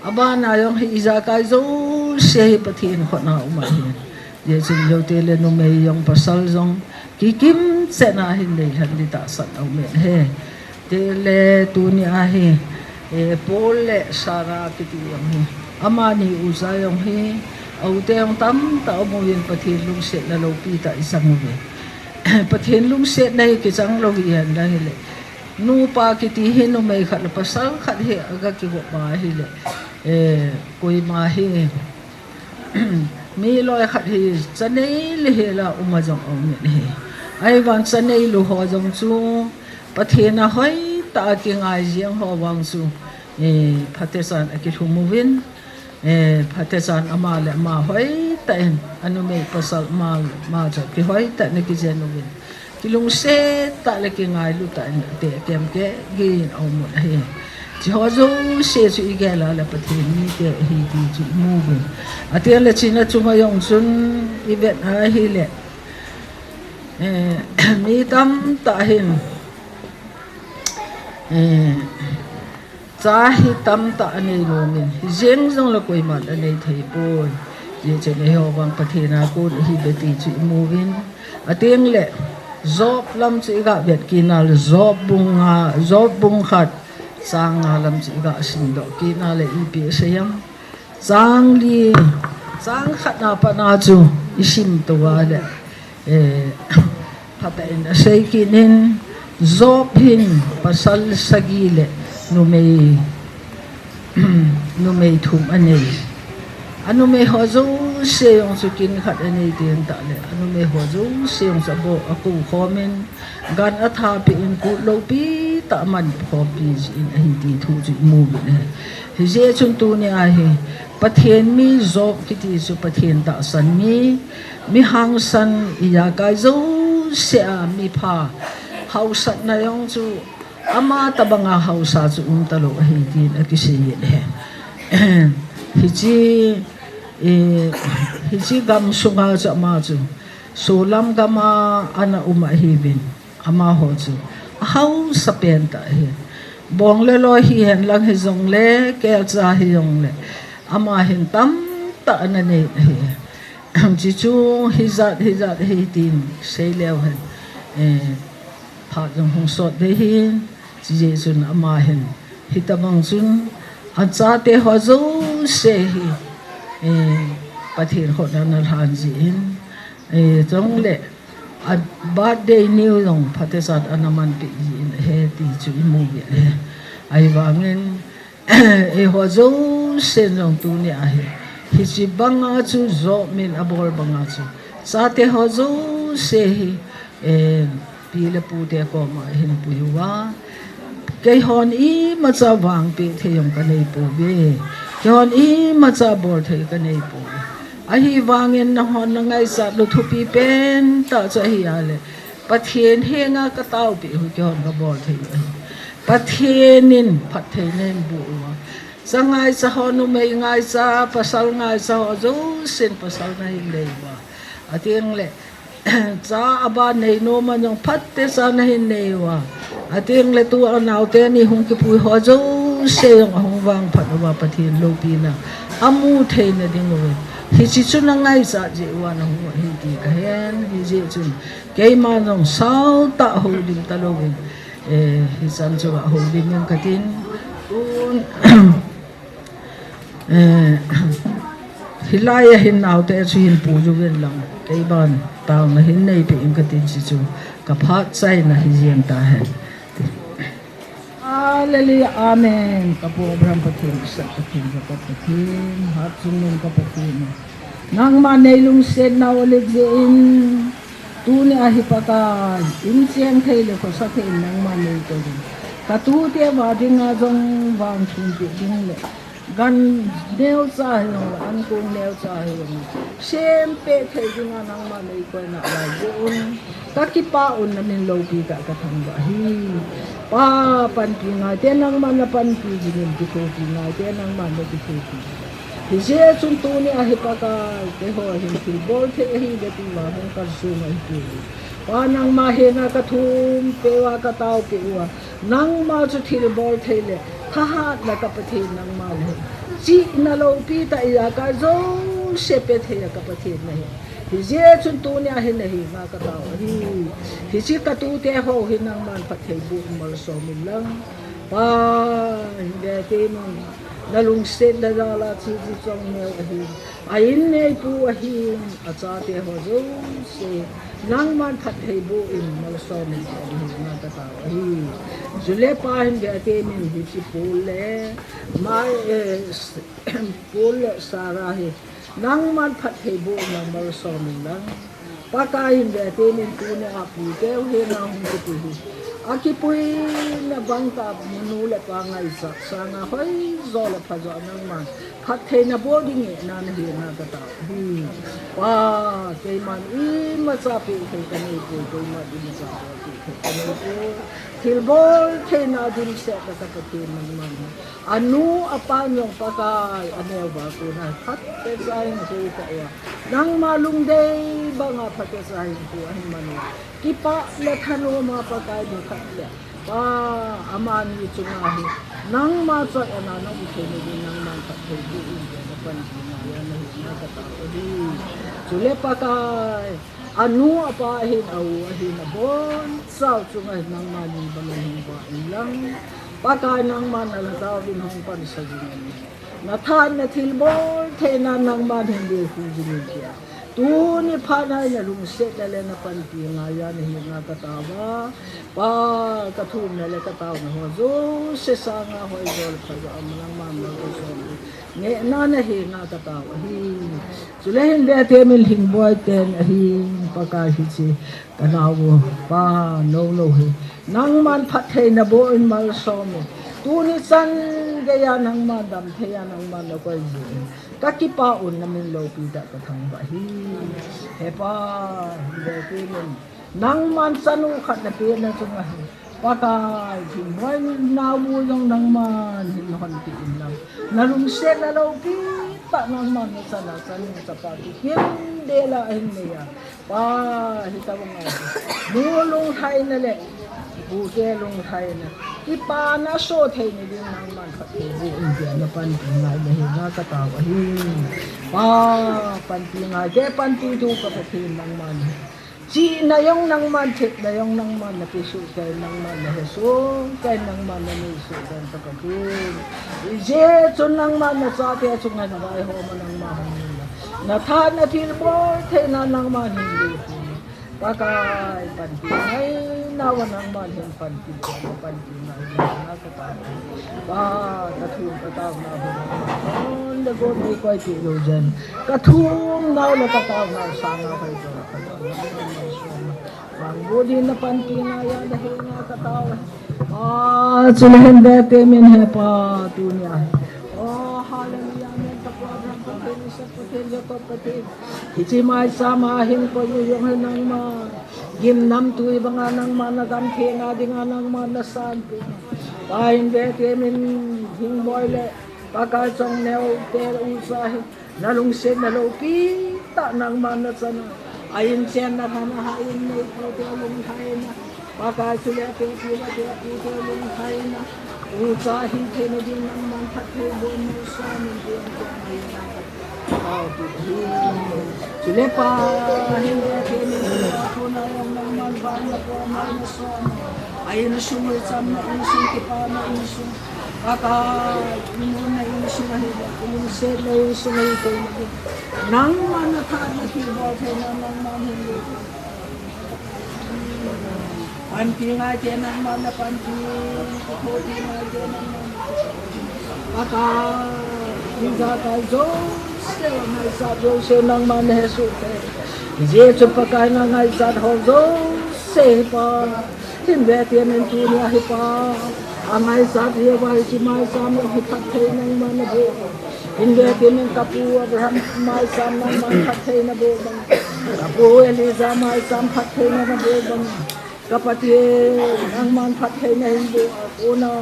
Abana jong hi ijakai jouse hi Pathen khut a um ahi. Hijeh chun jouse le numei jong pasal jong kikim chetna hin nei lhon ding tahsan aum in ahi. Chule tuni a hi, eh, Paul le Sarah kiti jong hi, amani ucha jong hi, aute jong tamtah aum uvin Pathen lungsetna loupi tah ichang uve. Pathen lungsetna hi kichang lou hihen lang hile, Nupa kiti hi numei khat le pasal khat hi aga kigop a ahile, eh, koima hi mi loi khat hi chanei le hela um a jong aum in ahi. Ahivang chanei lou ho jong chu Pathen a hoitah a kingai jeng ho vang chu, eh, phatechan akilhum uvin, eh, phatechan ama le ama hoitah in, anumei pasal ama le ama chu kihoitah in akijen uvin, kilungset tah le kingailu tah in ate kem kei in aum un ahi. Hiche ho jouse chu igel a le Pathen mite ahi ti chu imu uvin. Ate le hiche na chunga jong chun ivet a ahile, eh, mi tamtah hin, eh, cha hi tamtah anei nom in, hijeng jongle koiman anei thei poi. Hijeh chun eiho vang Pathen a kon ahi ve ti chu imu uvin. Ate le Job lam chu iga vet kit a le Job bung nga, Job bung khat chang nga lam chu iga simdoh kit a le ipi asei em. Chang li, chang khat na pat na chu isim to a le, eh, phatah in asei kit in, Job hin pasal sagi le numei, numei thum anei. Anumei ho jouse jong chu kin khat anei tin tah le, anumei ho jouse jong chu abo, akou khom in, gan athapeh in, kut loupi tah a aman khompi jin ahi ti thu chu imu uvin ahi. Hijeh chun tuni a hi, Pathen mi Job kiti chu Pathen tahsan mi, mi hangsan, ijakai jouse a mi pha, haosatna jong chu ama tobang a haosa chu um talou ahi tin akisei in ahi. Hiche, eh, hiche gam sunga chu ama chu Solam gam a ana um ahiuvin, amaho chu ahaosa pen tah ahi. Bong le loi hihen lang hijongle, kelcha hijongle, ama hin tamtah ana nei ahi. Hiche chu hijat, hijat ahi tin sei leu hen, eh, phat jong hung sot ding ahin, hijeh chun ama hin hitobang chun achate ho jouse hi, eh, Pathen khut a ana lhan jin, eh, chule a birthday ni jong phatechan ana manpeh jin ahi ti chu imu uvin ahi. Ahivangin, eiho jousen jong tuni a hi, hiche banga chu Job in abol banga chu, chate ho jouse hi, eh, pi le pute koma ahin pui uva, keihon imacha vangpeh thei jong kanei pouve. Keihon imacha bol thei kanei pouve. Ahivangin nahon nangaichat lou thupi pen tah chu ahi a le, Pathen henga kataopeh u hi keihon kabol thei u ahi. Pathen in phattheina ahin boh uva, cha ngaicha ho, numei ngaicha, pasal ngaicha ho jousen pasal nahin nei uva, ati le, cha aban nei nom a jong phatecha nahin nei uva, ati le tua naote ni hung kipui ho jouse jong ahung vangphat uva, Pathen loupina amu theina diuva, hiche chu nangaichat jeh uva nahung u ahi ti kahen, hijeh chun keiman jong saotah houlim talouvin, eh, hichan chu ahoulim in katin, tun, eh, hilai a hin naote chu hin pui uvin lang, keiman taona hin neipeh in katin, hiche chu kaphat chaina hijeng tahen. Hallelujah, amen. Kapu Abraham Pathen, Isaac Pathen, Jacob Pathen, hatchungnung ka Pathen. Nangma neilungsetnau alet jeh in, tuni a hi Pakai, incheng thei le khosa thei in nangma neikoi in, katute uva dinga jong vangthumpeh ding le, gan neocha hijongle, ankong neocha hijongle, sempeh thei dinga nangma neikoina lai jeh un, kakipah un, namin loupi tah kathangvah ahi. Pa, panpi ngaite nangman napanpi jingin, kithopi ngaite nangman nakithopi. Hijeh chun tuni a hi Pakai, keiho hin thilbol thei ahi le tia hung kalsong ahi. Pa, nangma henga kathumpeh uva, kataopeh uva, nangma chu thilbol thei le thahatna ka Pathen nangma nahi. Chihna loupi tah ijakai jouse pe thei a ka Pathen nahi. Hijeh chun tuni a hi nahenga katao ahi. Hiche katute ho hi nangman phatthei boh in malsom in lang. Pa, hin ve temin. Na lungsetna jal a Chichi Chongneo ahin, a in neipu ahin, achate ho jouse, nangman phatthei boh in malsom in ahi na katao ahi. Chule Pa hin ve ate min hiche Paul le, mai, eh, Paul le Sarah hi, nangman phatthei boh in malsom in lang. Pakai hin ve ate min tunia pute u hi nahung kipui hi. Akipuina bang tah nu le pa ngaichat sanga hoijo le phajo nangman phattheina boh ding ngehna nahi na katao ahi. Pa, keiman imacha peh thei kanei poi, keiman imacha peh thei kanei poi. Thilbol theina dimset na ka Pathen nangman. Anu apa jong Pakai aneo va kona phatechan hung kipui uva. Nangma lungdei banga phatechan hung kipui ahi man uva. Kipah le thanom a Pakai nikhat le. Pa, amani chunga hi. Nangma choi ana nong thei ni nangman phatthei boh in na panpi na ya nahi na katao ahi. Chule Pakai. Anu apa ahin a u ahin abonchau chunga hin nangman in bang in hung vah in lang. Pakai nangman na lhagao vin hung pansa jing in. Na thahatna thilbol theina nangman hin lekhu jing in tia. Tuni phat na lungsetna le na panpi ngaiya nahi na katao a. Pa, kathumna le kataona ho jouse sanga hoijo le phajo a nangman na lhagao vin. Ngehna nahi na katao ahi. Chule hin ve ate min Lhingboi ten ahi Pakai hiche. Kanao u pa nono hi. Nangman phattheina boh in malsom in. Tuni chan geiya nangman damtheiya nangman nakoi jin. Kakipah un namin loupi tah kathangvah hi. He Pa, hin ve ate min. Nangman chanu khat napeh na chunga hi. Pakai, Lhingboi nao u jong nangman hin honpeh in lang. Na lungsetna loupi tah nangman nachan a chanu chapa kikimdel a ahin nei a. Pa, hitabang a. Nu lunglhaina le. Pute lunglhaina. Kipana soh thei ni ding nangman phatthei boh in tia na panpi ngai nahi na katao ahi. Pa, panpi ngai te panpi thu ka Pathen nangman. Chihna jong nangman, thepna jong nangman, nape soh kei nangman, nahe soh kei nangman, nanei soh kei ka Pathen. Ijeh chun nangman nachate chunga navaihom a nangman hung in. Na thahatna thilbol theina nangman hin lekhu in. Pakai panpi ngai nauva nangman hin panpi, panpi ngai na katao. Pa, kathum kataona ho. Hon le gon ni koi ti lo jen. Kathumna le kataona sanga hoijo le phajo. Bang bu din na panpi ngaiya nahi na katao. Pa, chule hin ve ate min he Pa tunia. Oh, hallelujah, amen. Ka Pa Abraham Pathen, Isaac Pathen, Jacob Pathen. Hiche maisam a hin koi u jong hi nangman. Gimnamtui banga nangman na gamtheng a dinga nangman na sanpeh. Pa hin ve ate min Lhingboi le Pakai Chongneo te ucha hi. Na lungsetna loupi tah nangman nachan a. A in chenna lhana ha in neipu te lunglhaina. Pakai chule atepi le atepu te lunglhaina. Ucha hi theina ding nangman phatthei boh in malsom in tia nangman. Chule Pa hin ve ate min chule Pa kona jong nangman vang na ko ma na som. A insung le chamna insung kipana insung. Pakai, inonna insung ahi, lungsetna insung ahi, koi na ding. Nangman na thahatna thilbol theina nangman hin lekhu. Panpi ngai te nangman na panpi, kithopi ngai te nangman na kithopi. Pakai, ijakai jouse, ngaichat jouse nangman na hesoh kei. Jesu Pakai na ngaichat ho jouse Pa. Hin ve ate min tunia hi Pa. Angaichat jeh uva hiche maisam hi phatthei nangman naboh. Hin ve ate min ka pu Abraham maisam nangman phatthei naboh bang. Ka pu Elijah maisam phatthei naboh bang. Ka Pathen nangman phatthei nahin boh a kona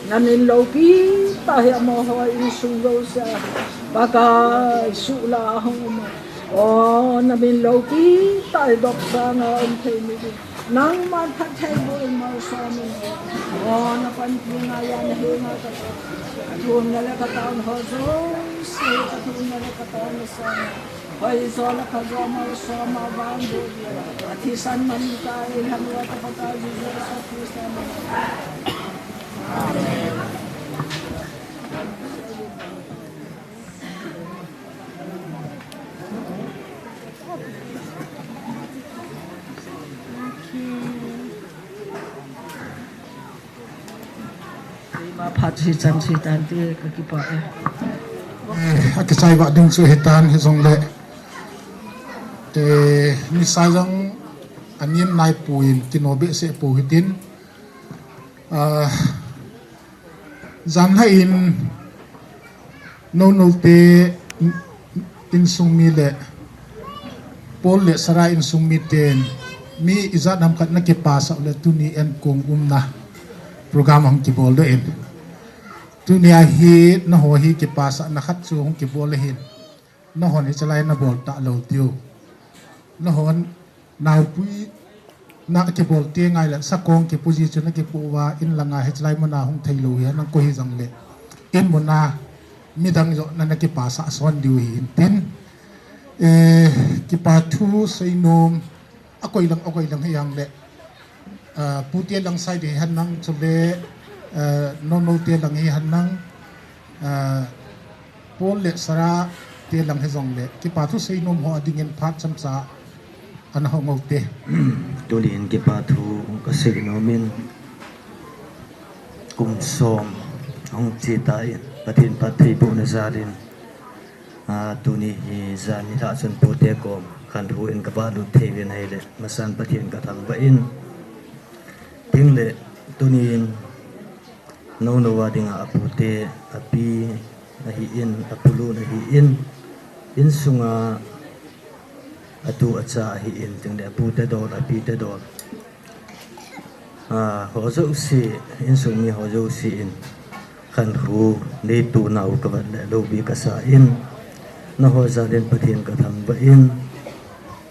namin loupi tah hi amaho insung jouse a Pakai suhlah a hung um a. O, namin loupi tah hi dopsang a um thei ni ding. Nangman phatthei boh in malsom in. O, na panpi ngaiya nahi na katao. Kathumna le kataona ho jouse, kathumna le kataona sanga hoijo le phajo a malsom a vang boh in. Athisan man tah a ilhang uva ka Pakai Jesu Christa min. Amen. Phat hi chan hi tan te ka kipah e. Eh, akichai vah ding chu hitan hijongle. Eh, nisa jong anem nai poi in kino behseh pou hitin. Ah, janhi in Nono te insung mi le Paul le Sarah insung miten mi ijat ham khat na kipasah le tuni enkong umna program hung kibol doh in. Tuni a hi naho hi kipasahna khat chu hung kibol ahin. Nahon hichelai nabol talou diu. Nahon naupui na kibol te ngai le sakong kipu ji chu nakipu uva in langa hichelai muna hung thei lou hi nang ko hijongle. In muna midang jo na nakipasah son diu hi in tin. Eh, kipathu seinom akoi lang, akoi lang hijongle. Ah, pute lang side hi hen nang chule, ah, Nono te lang hi hen nang, ah, Paul le Sarah te lang hijongle, kipathu seinom ho adingin phat chomcha ana hung ou te. Tuni in kipathu kaseinom in kum som hung che tan Pathen phattheibohna jalin, ah, tuni hi jan nilhah chun pute kom khankho in kavalut thei uvin ahile, masan Pathen kathangvah in. Tin le, tuni in Nono a dinga apute, api ahin, apulun ahin, insunga atu acha ahin, tin le apute dol, apite dol. Ah, ho jouse, insung mi ho jouse in khankho neitu nau kavet le loupi kasa in, naho jalin Pathen kathangvah in,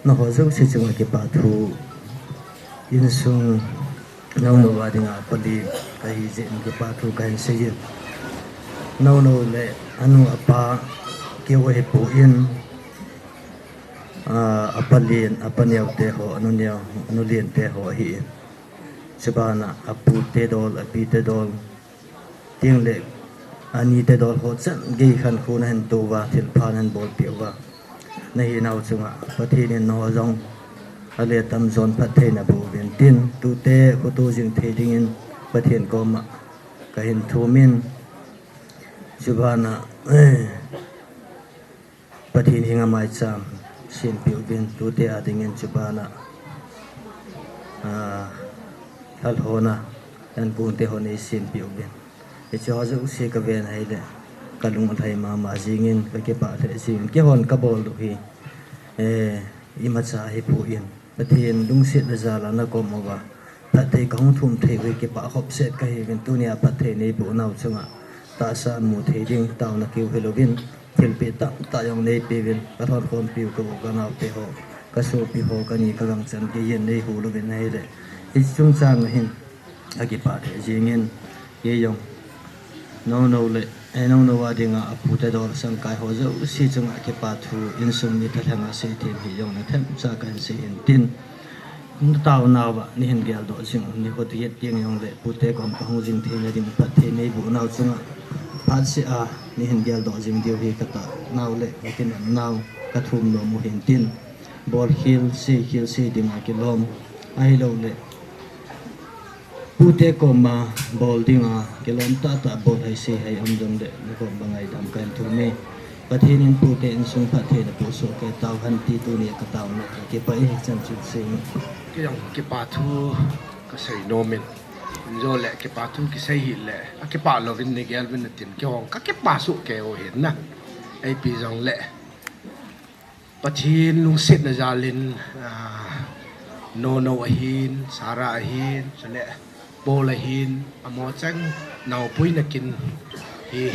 naho jouse chunga kipathu, insung Nono a dinga pali kahi jeh in kipathu kahin sei in. Nono le anu apa keu ahipoi in, ah, apa len, apa neo te ho, anu neo, anu len te ho ahin. Chubana apute dol, apite dol, tin le anite dol ho chan gei khankho nahin tou uva, thilpha nahin bolpeh uva, nahinau chunga Pathen in naho jong ale tamjon phatthei naboh uvin tin, tute khoto jing thei dingin Pathen koma kahin thum in. Chubana, eh, Pathen henga maicham sempeh uvin, tute a dingin chubana, ah, lhalhona, ankong te ho neisempeh uvin. Hiche ho jouse kaven ahile, kalung alhai mama jingin, kakipah lheh jingin, keihon kabol u hi, eh, imacha ahipoi in. Pathen lungsetna jal a nakom uva phatthei kahung thum thei u hi kipah khopset kahiuvin, tunia phatthei neiboh nau chunga tahsa mu thei ding taona keu hilouvin, thilpeh tamtah jong neipeuvin, kalhonkhompiu ka u ka nao te ho, kasopi ho, kani kagangchan geiyin neiho louvin ahile, hiche chungchang a hin akipah lheh jingin, kei jong Nono le, eh, Nono a dinga apute dol sangkai ho jouse chunga kipathu, insung mi thalhenga seithem hi jong nathemcha kahin sei in tin. Nataonauva neihin geldoh jing u, nikho tihet teng jongle pute kom kahung jing theina ding phatthei neiboh nau chunga phatseh a neihin geldoh jing diu hi kataonau le kakinepnau kathum nom u hin tin. Bolkhel, seikhel, sei dinga kilom ahiloule pute koma bol dinga kilom tahtah bol hai sei hai um jongle nakom banga ngaidam kahin thum e. Pathen in pute insung phatthei napuisoh kei tauhen ti tunia kataona kakipah e, chanchin sei. Kei jong kipathu kasei nom in, injo le kipathu kisei hile akipah louvin neigel uvin natin, kei jong kakipah soh kei u hin na. Ipi jongle Pathen lungsetna jalin, ah, Nono ahin, Sarah ahin, chule Paul ahin, amaho cheng naopuina kin hi,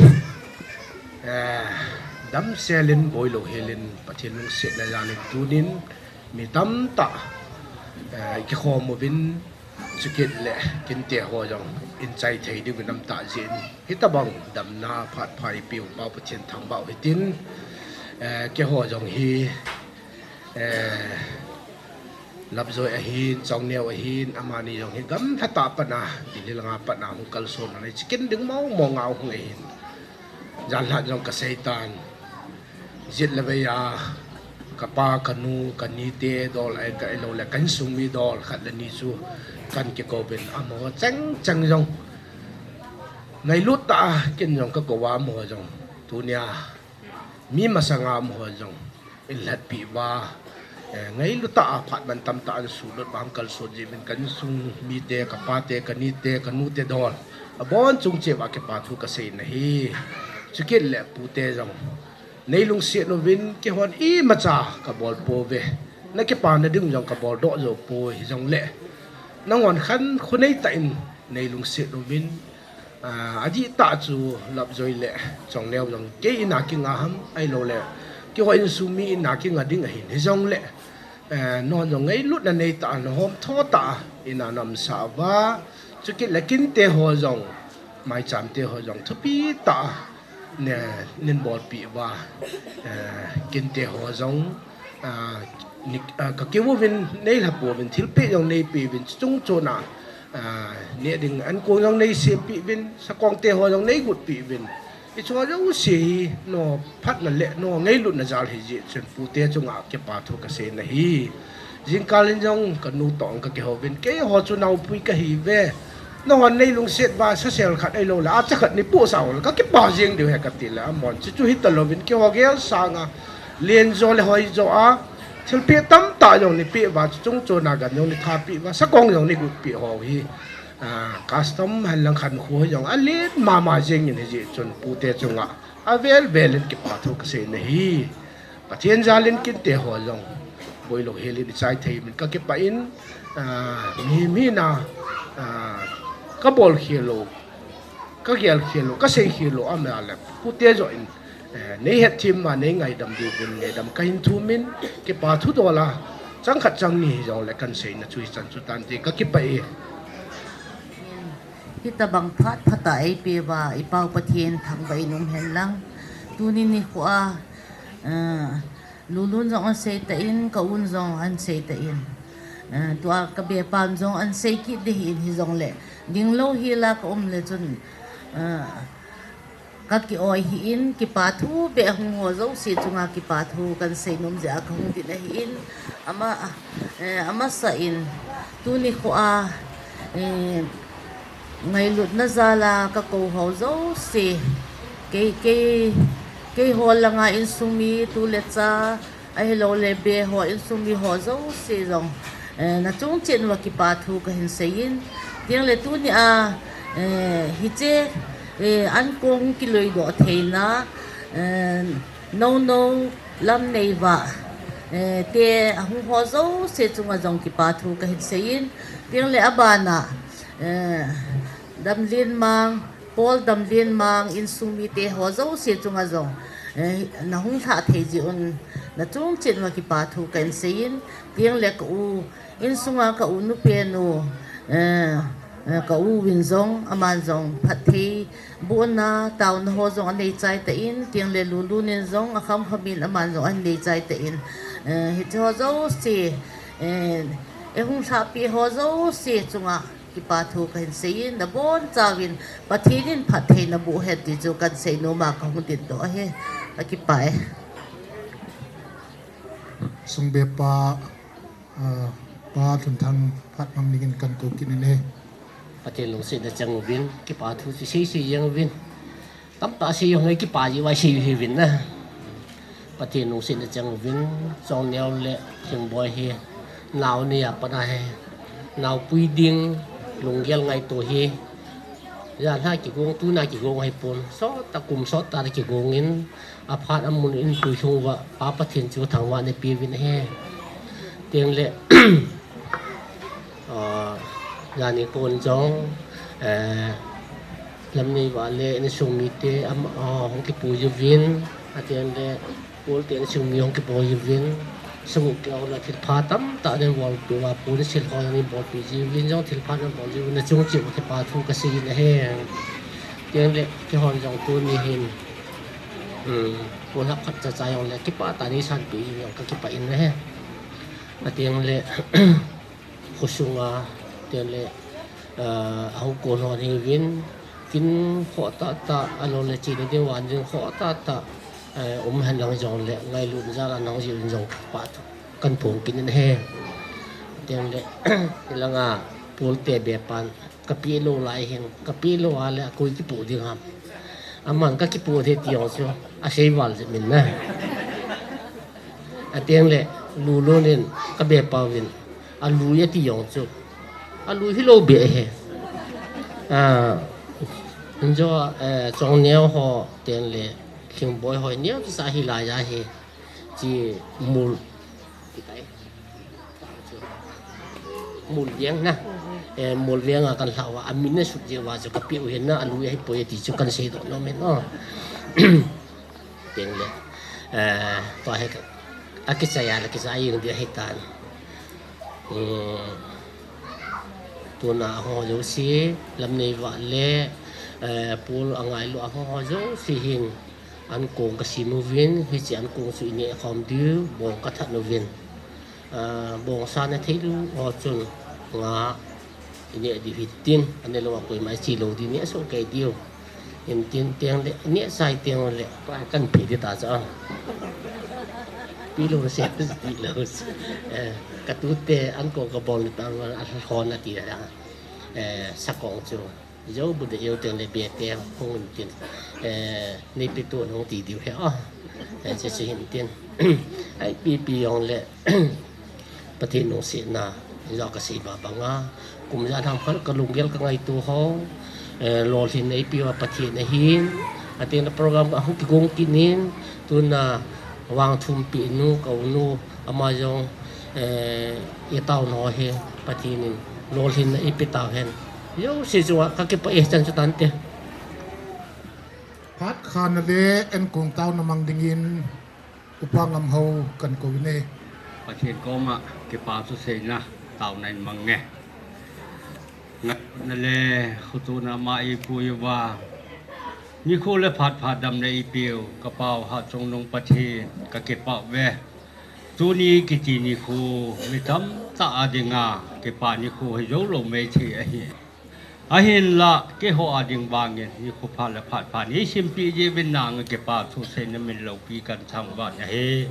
eh, damselin boilou helin Pathen lungsetna jalin tunin mi tamtah, eh, kikhom uvin, chukit le kinte ho jong inchai thei diuvin amtah jeh in, hitobang damna phat pha eipeu Pathen thangvah u hitin, eh, keiho jong hi, eh, Lapjoi ahin, Chongneo ahin, amani jong hi gamlhatah patna, Delhi langa patna hung kalson a nei chikin ding mong mong a hung ahin. Janlhah jong kaseitan. Jet le vei a, kapa, kanu, kanite dol ahi, ka ahilou le, ka insung mi dol khat le ni chu kahin kikouvin, amaho cheng cheng jong Ngailut tah a ken jong ka kou a, amaho jong tunia mi masanga amaho jong eilhatpi uva, eh, ngailut tah a phat mantam tah a ansulut uva hung kalsut jeh uvin ka insung mite, ka pate, ka nite, ka nute dol, abon chung cheh uva kipa thu kasei nahi. Chukit le pute jong, nei lungset uvin, keihon imacha kabol pouve. Na kipana ding jong kabol doh jou poi, hijongle nanghon khankho nei tah in nei lungset uvin, ah, adih tah chu Lapjoi le Chongneo jong kei in a kinga ham, ahilouleh keiho insung mi in a kinga ding ahin, hijongle, eh, nanghon jong ngailutna nei tah a, nahom tho tah a in a na umsa uva, chukit le kinte ho jong, maicham te ho jong thupi tah a ne, nin bolpi uva, eh, kinte ho jong, ah, ni, ah, ka keu uvin, nei lha pouvin, thilpeh jong nei pe uvin, chuchung chon a, ah, neh ding ankong jong nei sempi uvin, sakong te ho jong nei gutpi uvin. Hiche ho jouse hi nangho phatna le nangho ngailutna jal ahi jeh chun pute chunga kipa thu kasei nahi. Jingkal in jong ka nu toh ka kihou vin, keiho chu naopui kahi uve. Nanghon nei lungset uva sasel khat ahilouleh acha khat nei pohsah uleh ka kipa jeng diu ahi kati le, amahon chuchu hita louvin keiho gel sanga lenjo le hoijo a thilpeh tamtah jong nei peh uva, chuchung chon a gan jong nei thapeh uva, sakong jong nei gutpeh ho hi, ah, custom hen lang khankho jong alen mama jeng in ahi jeh chun pute chunga avel vel in kipa thu kasei nahi. Pathen jal in kinte ho jong boilou hel in ichai thei uvin ka kipah in, ah, mihem hina, ah, ka bol khel lou, ka gel khel lou, ka sei khel lou, ama le pute joh in, eh, nei hetthem uva, nei ngaidam diuvin, ngaidam kahin thum in, kipa thu dol a, chang khat chang ni hijongle kahin seina chu hichan chu tante, ka kipah e. Hitabang phat phat a eipeh uva i Pau Pathen thangvah in um hen lang. Tuni nikho a, eh, Lulun jong ahin sei tan, ka un jong ahin sei tan. Eh, tua ka bepan jong ahin sei kit ding ahin, hijongle dinglou hel a ka um le chun, eh, ka ki-oi ahin, kipa thu beh ahung ho jouse chunga kipa thu kahin sei nom jeh a ka hung din ahin, ama, eh, amasa in tuni nikho a, eh, ngailutna jal a ka kou ho jouse, kei, kei, keiho langa insung mi tu le cha, ahilouleh be ho, insung mi ho jouse jong, eh, na chung cheh uva kipa thu kahin sei in, tiang le tuni a, eh, hiche, eh, ankong kiloi doh theina, eh, nou nou lam nei uva, eh, te ahung ho jouse chunga jong kipa thu kahin sei in, tiang le abana, eh, Damlen Mang, Paul Damlen Mang, insung mite ho jouse chunga jong, eh, na hung lhah thei jeh un, na chung cheh uva kipa thu kahin sei in, tiang le ka u, insunga ka u nu pen u, eh, eh, ka u vin jong, aman jong phatthei bohna, taona ho jong anei chai tan, tiang le Lulun in jong akham kham in aman jong ahin nei chai tan, eh, hiche ho jouse, eh, eihung lhahpi ho jouse chunga kipa thu kahin sei in, na bonchauvin Pathen in phatthei naboh hen ti chu kahin sei nom a ka hung din doh ahi. Ka kipah e. Sungbepa, ah, Pa Thunthang phat mang dingin kahin kou kit in ahi. Pathen lungsetna chang uvin, kipa thu chu sei sei jeng uvin. Tamtah sei jong le kipa jeh uva sei u ahi uvin na. Pathen lungsetna chang uvin, Chongneo le Thingboi hi nao nei a pat ahi. Naopui ding, lunggel ngaito hi. Jan lha kigong, tuna kigong ahipon. Sot tah kum sot tah a kigong in, aphat amun in tui lhung uva, Pa Pathen chu thangvahna peuvin ahi. Tiang le, ah, jani kon jong, eh, Lamneiva le insung mite ama, ah, hung kipui uvin, atiang le Paul te insung mi hung kipui uvin, sung u keu le thilpha tamtah nei bolpi uva, Paul sil ho nei bolpi jiuvin jong thilpha nei bol jiuvin, na chung cheh uva kipa thu kasei in ahi. Tiang le keihon jong tuni hin, um, Paul hap khat cha cha jong le kipah tah a nei sanpeh jeh in jong ka kipah in ahi. Atiang le khosunga, tiang le, ah, ahung kon ho ahiuvin, kin khoh tah tah, ahilouleh chena ding van ding khoh tah tah, eh, um hen lang jongle, ngailutna jal a nang jeh in jong kipa thu kahin phong kit in ahi. Tiang le, hilanga Paul te bepan Ka peh lou lai hin, ka peh lou a le a koi kipoh ding ham. Aman ka kipoh thei ti jong chu, a sei val jep min na. A teng le, Lulun in, ka be pau vin, a lui a ti jong chu. A lui hi lou be he. A, jo, eh, Chongneo ho, teng le, Thingboi ho, neo chu sa hi lai a he. Chi mul. Mul viang na. Eh, mul viang a kan hlau a, a min a sut jeh uva chu ka peh u hin na, a lui ahi poi ti chu kan sei doh nom in, oh. Teng le. Eh, tua hi ka, a kichai a le kichai jeng ding ahi tan. Um, tuna a ho jouse, Lamneiva le, eh, Paul a ngailu a ho jouse hin, ankong ka sem uvin, hiche ankong chu i neh khom diu, bong ka that uvin. Ah, bong sa na thei lou ho chun nga i neh diu hitin, a ne lou a koima i che lou ding, neh soh kei diu. Hitin teng le, neh sai teng le, pa kan pe ding ta cha. Pe lou se, pe lou se. Eh, ka tute ankong ka bol ni ta, a hon a ti a. Eh, sakong chu. Jou bu de jou teng le be te hung tin. Eh, nei pe tu hung ti diu he a. Eh, che che hin tin. Ai pi pi jong le. Pathen nung se na. Jou ka sei ba banga. Kum ja thang phal ka lunggel ka ngaito ho. Eh, lolhin nei pe uva Pathen ahin. A teng le program ka hung kigong kit in. Tuna vang thum pi nu ka u nu. Ama jong, eh, i tao no he, Pathen in lolhinna i pe tau hen. Jouse chu a ka kipah e chan chu tante. Phat khan le enkong taona mang dingin Upa Ngamhao kan kou ne. Pathen koma kipa thu seina taona in mang nge. Ngailutna le khotona ma i pui uva. Nikho le phat pha damna i peu, ka Pau Hatchungnung Pathen, ka kipah uve. Tuni kiti nikho, mi tamtah a dinga, kipa nikho hi jou lou mei thei ahi. Ahinla, keiho a ding vangin, nikho pha le phat pha nei simpi jeh uvin nang a kipa thu seina min loupi kan thangvah in ahi.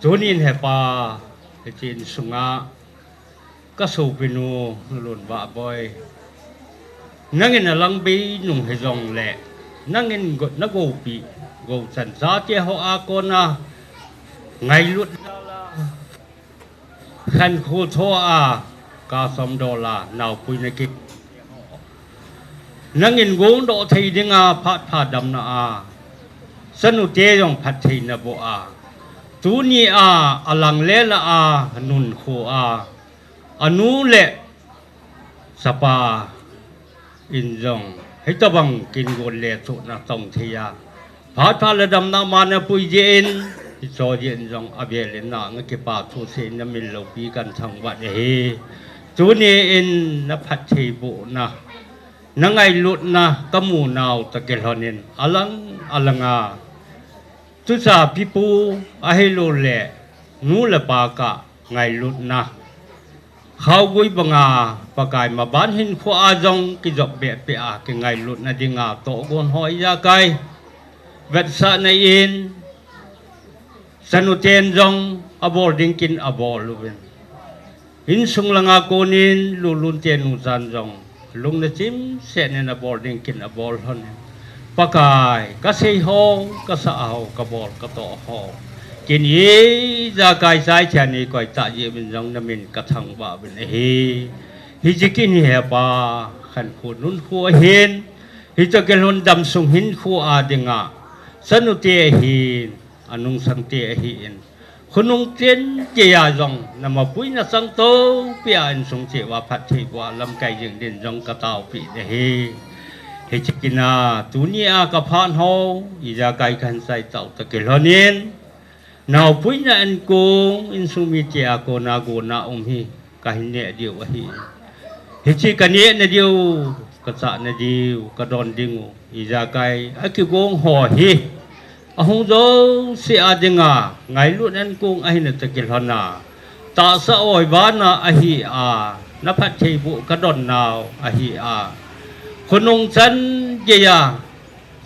Tunin hepa, hiche insunga, ka sopinu, Nulun Vahboi. Nangin alang bei nung hijongle, nangin go-, na goupi, gouchan chate ho a kona, ngailut jal a, khankho tho a, ka som dol a, naopui na ki. Nangin gongdoh thei dinga phat pha damna a, chanute jong phatthei na boh a, tuni a, alang le la a, nunkho a, anu le chapa in jong, hitobang kin gon le chuna tong thei a, phat pha le damna ma na pui jeh in, hicho jeh in jong avel in nang a kipa thu seina min loupi kan thangvah in ahi. Tuni in na phattheibohna, na ngailutna ka mu nau toh kilhon in alang alang a, tucha pipu ahilou le nu le pa kah ngailutna, khaogui banga Pakai maban hinkho a jong kijop behpeh a kingailutna dinga tohgon ho ijakai vetsahna in, chanuten jong abol ding kin abol uvin, insung langa konin Lulun te nuchan jong lungna chimset in abol ding kin abol lhon in, Pakai, ka sei ho, ka sah ho, ka bol ka toh ho, kin ijakai chaichai nei koi tah jeh uvin jong na min ka thangvah uvin ahi. Hiche kin hi hepa, khankho nunkho ahin, hitoh kilhon damsung hinkho a dinga, chanute ahin, anungsangte ahin, khonung chen geiya jong na mapuina chang toupeh a insung cheh uva phattheiboh a lamkai jing din jong ka taopeh in ahi. Hiche kin a, tuni a ka phat ho, ijakai kahin chai tau toh kilhon in, naopuina ankong, insung mite a kona gonna um hi kahin neh diu ahi. Hiche ka nehna diu, ka chahna diu, ka don ding u, ijakai akigong ho hi, ahung jouse a dinga ngailut ankong ahina toh kilhon a, tahsa oi vana ahi a, na phattheiboh ka don nau ahi a, khonung chan geiya,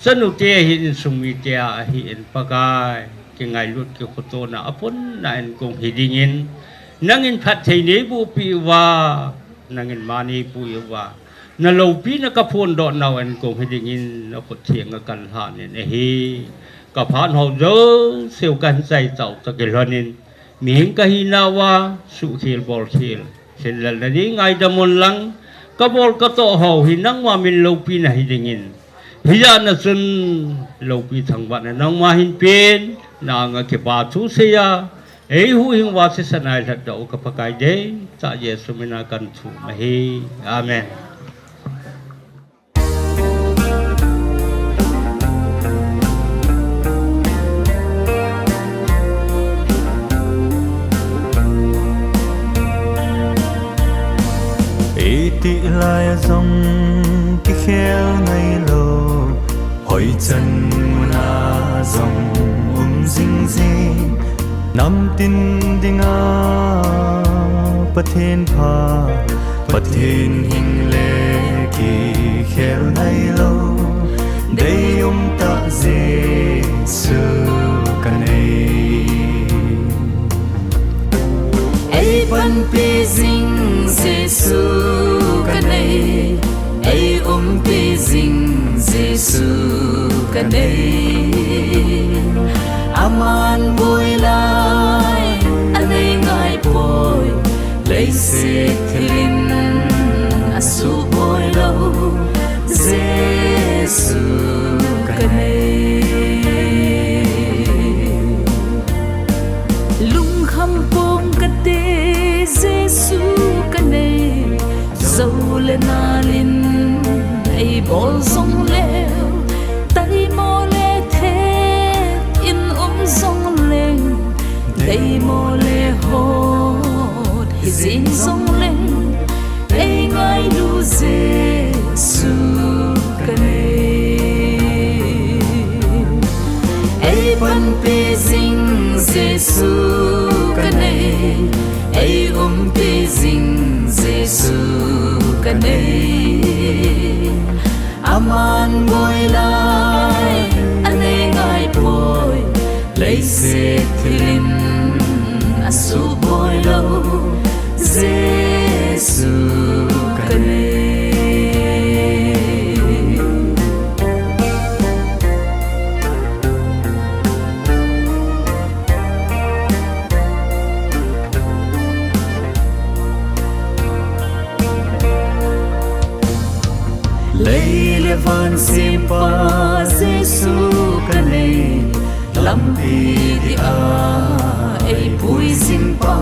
chanute ahin, insung mite a ahin, Pakai, kingailut kikhotona apunna ankong hi dingin, nangin phatthei neiboh peh uva, nangin ma neipui uva, Na loupina ka phondoh nau ankong hi dingin na khut theng a kan lhan in ahi. Ka phat ho jouse u kan chai chau ta kilhon in, mihing ka hi nauva, suhkhel bolkhel, thinlel na ding ngaidam un lang, ka bol ka toh ho hi nangma min loupina hi dingin. Hijeh a chun, loupi thangvahna nangma hin pen, na anga kipa thu seiya, ei huhhing uva sisan a eilhatdoh u ka Pakai deitah Jesu mina kan thum ahi. Amen. Itih lai a jong kikhel ngailou, hoichen mun a jong um jingjing. Namtin dinga Pathen pha, Pathen hing le kikhel ngailou, deium tah Jesu ka nei. Ei panpi jing Jesu ka nei, ei umpi jing Jesu ka nei. Aman boi lai anei ngai poi, leiset thil in asuboi lou, Jesu ka nei. Lungkham pong kate, Jesu ka nei. Jou le nal in ei bol jong leu, taimo le thet in um jong leng, deimo le hot hi jing jong leng, ei ngailu Jesu ka nei. Ei panpi jing Jesu ka nei, ei umpi jing Jesu ka nei. Aman boi lai anei ngai poi, leiset thil in asuboi lou, Jesu ka nei. Lei le van sempa Jesu ka nei, lampi dia ei pui jing pa,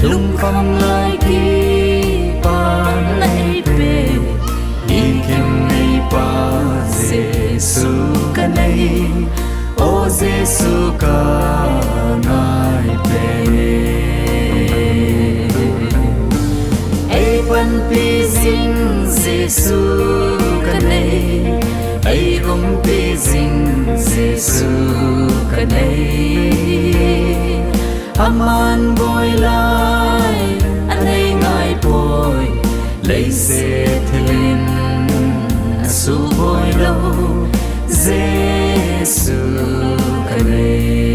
lungkham lai kipa na ei pe, ikim neipa Jesu ka nei, o Jesu ka ngai pen e. Ei panpi jing Jesu ka nei, ei umpi jing Jesu ka nei. Aman boi lai anei ngai poi, leiset thil in asuboi lou, Jesu ka nei.